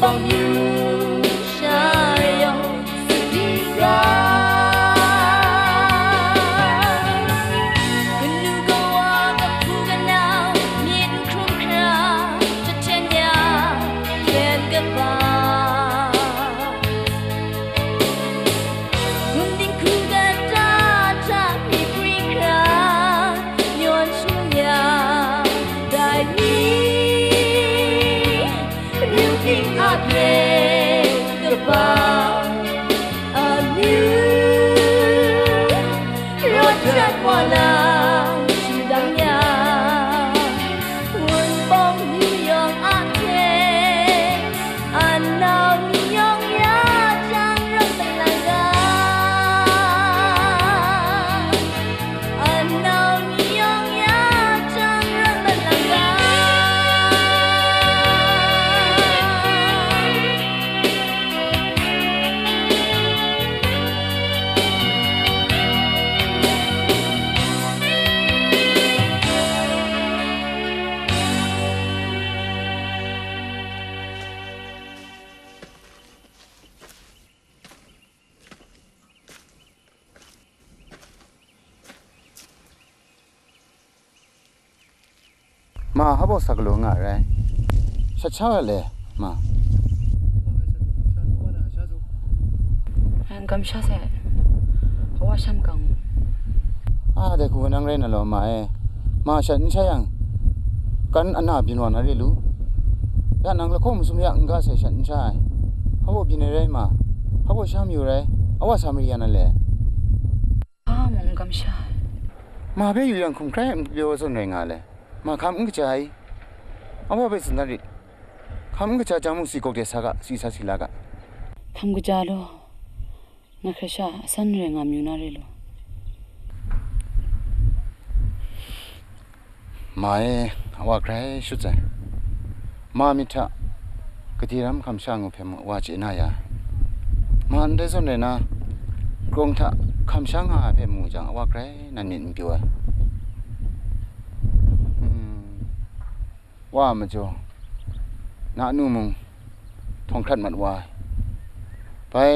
Bang yu sha yawng sadi ga, kanu kawa kahpu kanau myit n hkrum hkra, jahten ya hkyen kaba, gumding hku kata hta myit pri hkra, yawn shu ya, dai ni. Yu ting a hpe kaba amyu, rawt dat wa lang shadang ya, Wunpawng yu yawng a hte, anau ni yawng ya jang rawt malang ga, anau ni yawng ya jang rawt malang ga. Ma, hpa baw sa galaw nga ai rai? Shat sha ai le, ma? N-, gamsha sai, awa sham kang. A, dai hku nang rai na law, ma e. Ma, shat n sha yang, kan ana byin wa na re lu. Ya nang lahkawng masum ya n ga sai, shat n sha ai. Hpa baw byin ai rai ma? Hpa baw sha mayu rai? Awa sa mari ya na le? Hpa mung n gamsha ai. Ma hpe yu yang hkum hkrai n pyaw zawn rai nga le. Ma hkam n kaja ai. Awa hpe tsun dat rit. Hkam n kaja jang mung si gawk de sa ga, si sa si la ga. Hkam kaja law, nga hkrai sha asan rai nga mayu na re law. Ma e, awa grai shut sai. Ma myit hta gade ram hkam sha ngu hpe mung awa chye na ya. Ma ndai zawn rai na, krawng hta hkam sha nga ai hpe mu jang, awa grai nan myit n pyaw ai. Hmm. Wa a majaw, na nu mung htawng hkrat mat wa ai. Bai,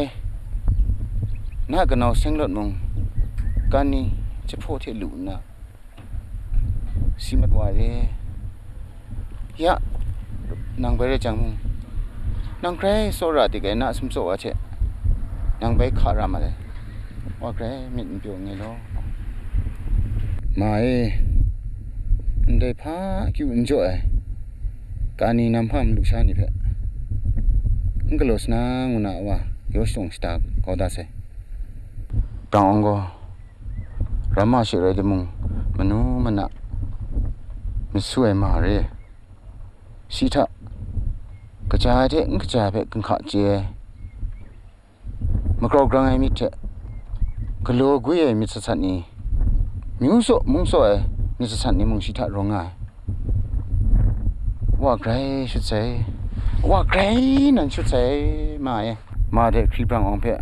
na kanau Senglawt mung kan ni jahpaw hte lu nna, si mat wa ai re. Ya, nang bai rai jang mung, nang grai tsawra dik ai na sumtsaw wa hte, nang bai hka ra mat ai. Wa grai myit n pyaw nngai law. Ma e, ndai hpa akyu n jaw ai, kani nam hpa malu sha ni hpe, n galaw sa na ngu na a wa, yaw shadung shada kau da sai. Brang Awng gaw, ramma she rai timung, manu mana masu ai ma re. Shi hta kaja ai hte n kaja ai hpe ginhka chye ai, magrau grang ai myit hte, galaw gwi ai myit sat sat ni, myu tsaw mung tsaw ai myit sat sat ni mung shi hta rawng nga ai. Wa grai shut sai, wa grai nan shut sai, ma e. Ma de hkri Brang Awng hpe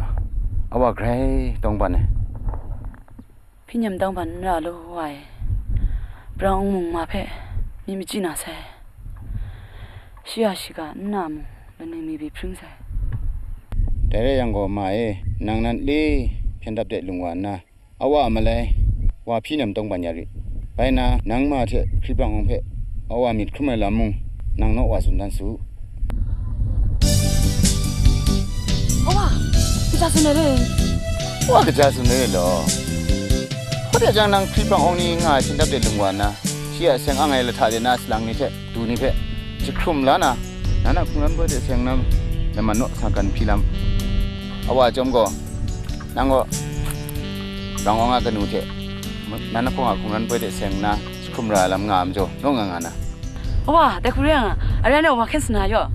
awa grai tawngban ai. Hpyi nem tawngban n ra lu wa e. Brang Awng mung ma hpe myit machyi na sai. Shi a shiga nna mung laning mi byi hpring sai. Dai rai yang gaw, ma e, nang nan le hpyen dap de lung wa nna, awa a malai wa hpyi nem tawngban ya rit. Bai nna, nang ma hte hkri Brang Awng hpe awa myit hkrum ai lam mung, nang naw wa tsun dan su. Awa, kaja tsun ai re? Awa kaja tsun ai re law? Hpa de jang nang hkri Brang Awng ni nga ai hpyen dap de lung wa nna, shi a seng ang ai lahta de na salang ni hte du ni hpe jahkrum la na, nan a hkungran poi de seng na, laman naw sa kan hpyi lam. Awa chyawm gaw, nang gaw Brang Awng a kanu hte nan a hpawng a hkungran poi de seng nna jahkrum ra ai lam nga ai majaw, naw nga nga na. Awa, dai hku rai nga, arai na wa hkyen sa na yaw.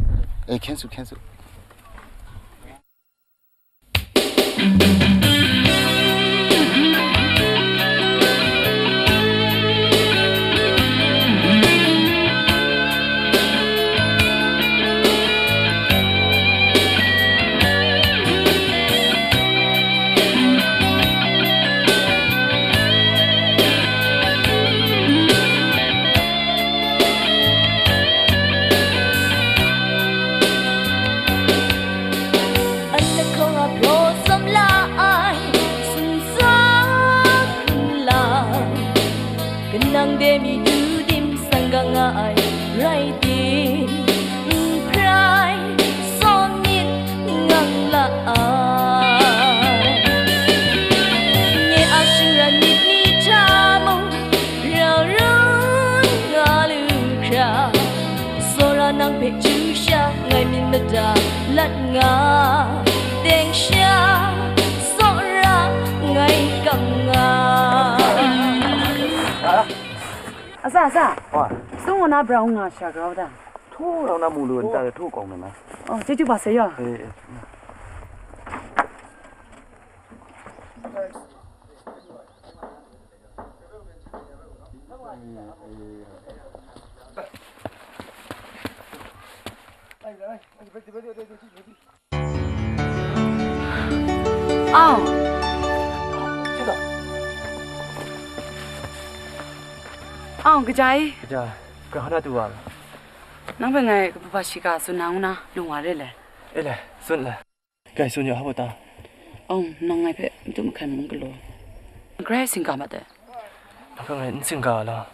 E, hkyen su, hkyen su. Sa, sa. Wa. Sung wana brown nga sha grau da. Thu rau na mu lu nta thu kong na. Oh, jeju ba se yo. Eh, eh. Ang. Ang, kaja i? Kaja, hkra hkra tu wa. Nang hpe ngai kabu ba shiga tsun na ngu na, lung wa re le? E le, tsun le. Grai tsun yu, hpa ta? Ang, nang ngai hpe matu mahkai mung galaw. Grai singga ma de. Nang hpe ngai n singga ai law,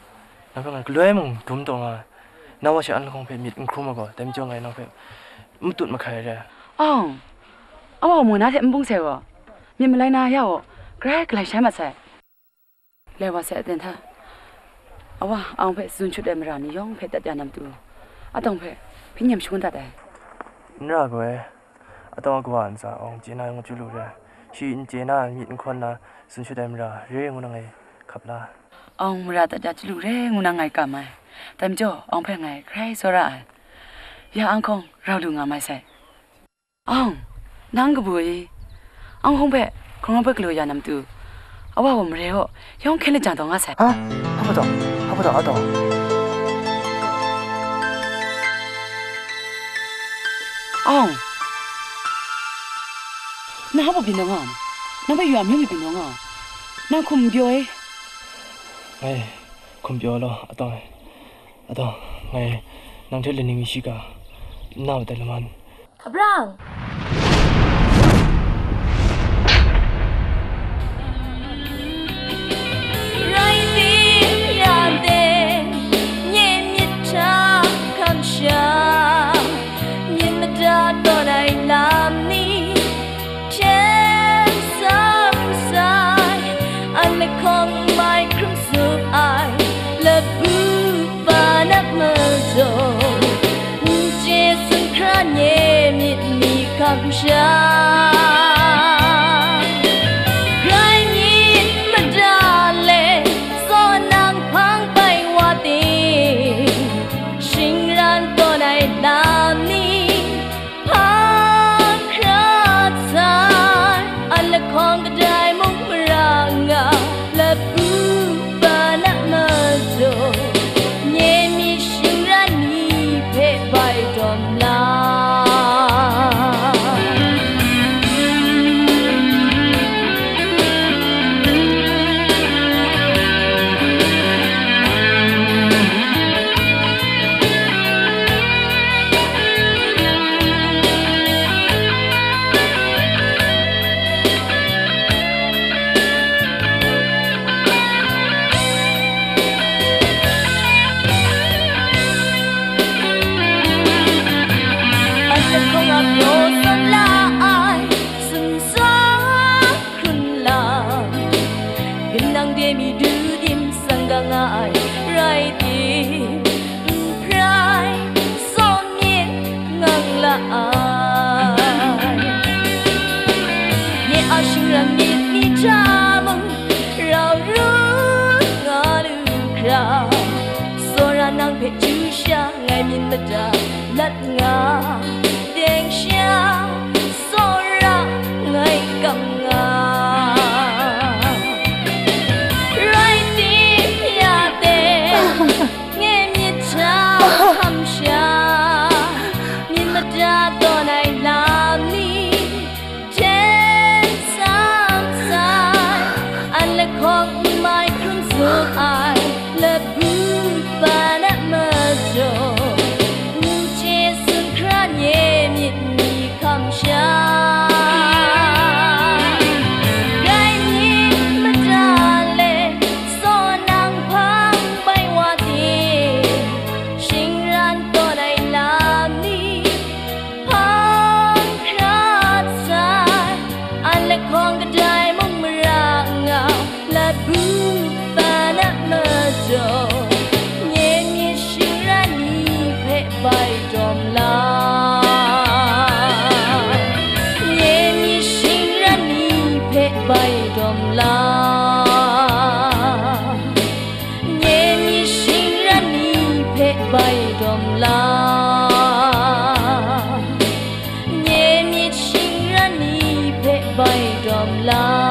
nang hpe ngai galoi mung dum taw nga ai. Nang wa shi an lahkawng hpe myit n hkrum ai gaw, dai majaw ngai nang hpe n matut mahkai ai re. Ang, awa mung na hte n bung sai gaw, myit malai na ya gaw, grai galai shai mat sai. Lai wa sai aten hta, awa, ang hpe tsun shut ai mara ni yawng hpe dat ya na matu, atawng hpe hpyi nem shangun dat ai. N ra gaw ai. Atawng a kawa ntsa awng chye na ngu chyu lu re, shi n chye na myit n hkawn na tsun shut ai mara re ngu na ngai hkap la. Awng mara dat ya chyu lu re ngu na ngai kam ai. Dai majaw, awng hpe ngai hkrai tsawra ai. Ya ahkawng rau lu nga mai sai. Awng, nang kabu i? Awng hkawng hpe hkawng hpe galaw ya na matu, awa gaw mare gaw, yawng hkyen lajang taw nga sai. Ha? Hpa taw? Hpa taw, a taw? Awng, nang hpa byin taw nga ai? Nang hpe yu a myit byin taw nga ai? Nang hkum pyaw e. Ngai hkum pyaw law, a taw e. A taw, ngai nang hte laning shiga n na madat laman. Abraham! Rai tim, ya de, nye myit hta kamsham, myit mada tawn ai lam ni, hpyen sam sai, an lahkawng mai hkrum tsup ai, labu pa na majaw, n chye sumhkra nye myit ni kamsham. Grai myit mada le, tsaw nang hpang bai wa ting, shingran tawn ai lam ni, hpa hkra sai, an lahkawng kadai mung mara nga, labu pa na majaw, nye myit shingran ni hpe bai dawm la. An lahkawng a pyaw san la ai, sumsawk hkrun lam, kanang de mi du dim sang ga nga ai, rai tim, n hprai, sawng myit ngang la ai. Nye a shingran myit ni hta mung, rau ru nga lu hkra, tsawra nang hpe chyu sha ngai myit mada lat nga, teng sha tsawra ngai kam nga. Rai tim, ya de, nye myit hta hkam sha, myit mada tawn ai lam ni, hpyen sam sai, an lahkawng n mai hkrum tsup ai, labu pa na majaw, n chye sumhkra nye ta.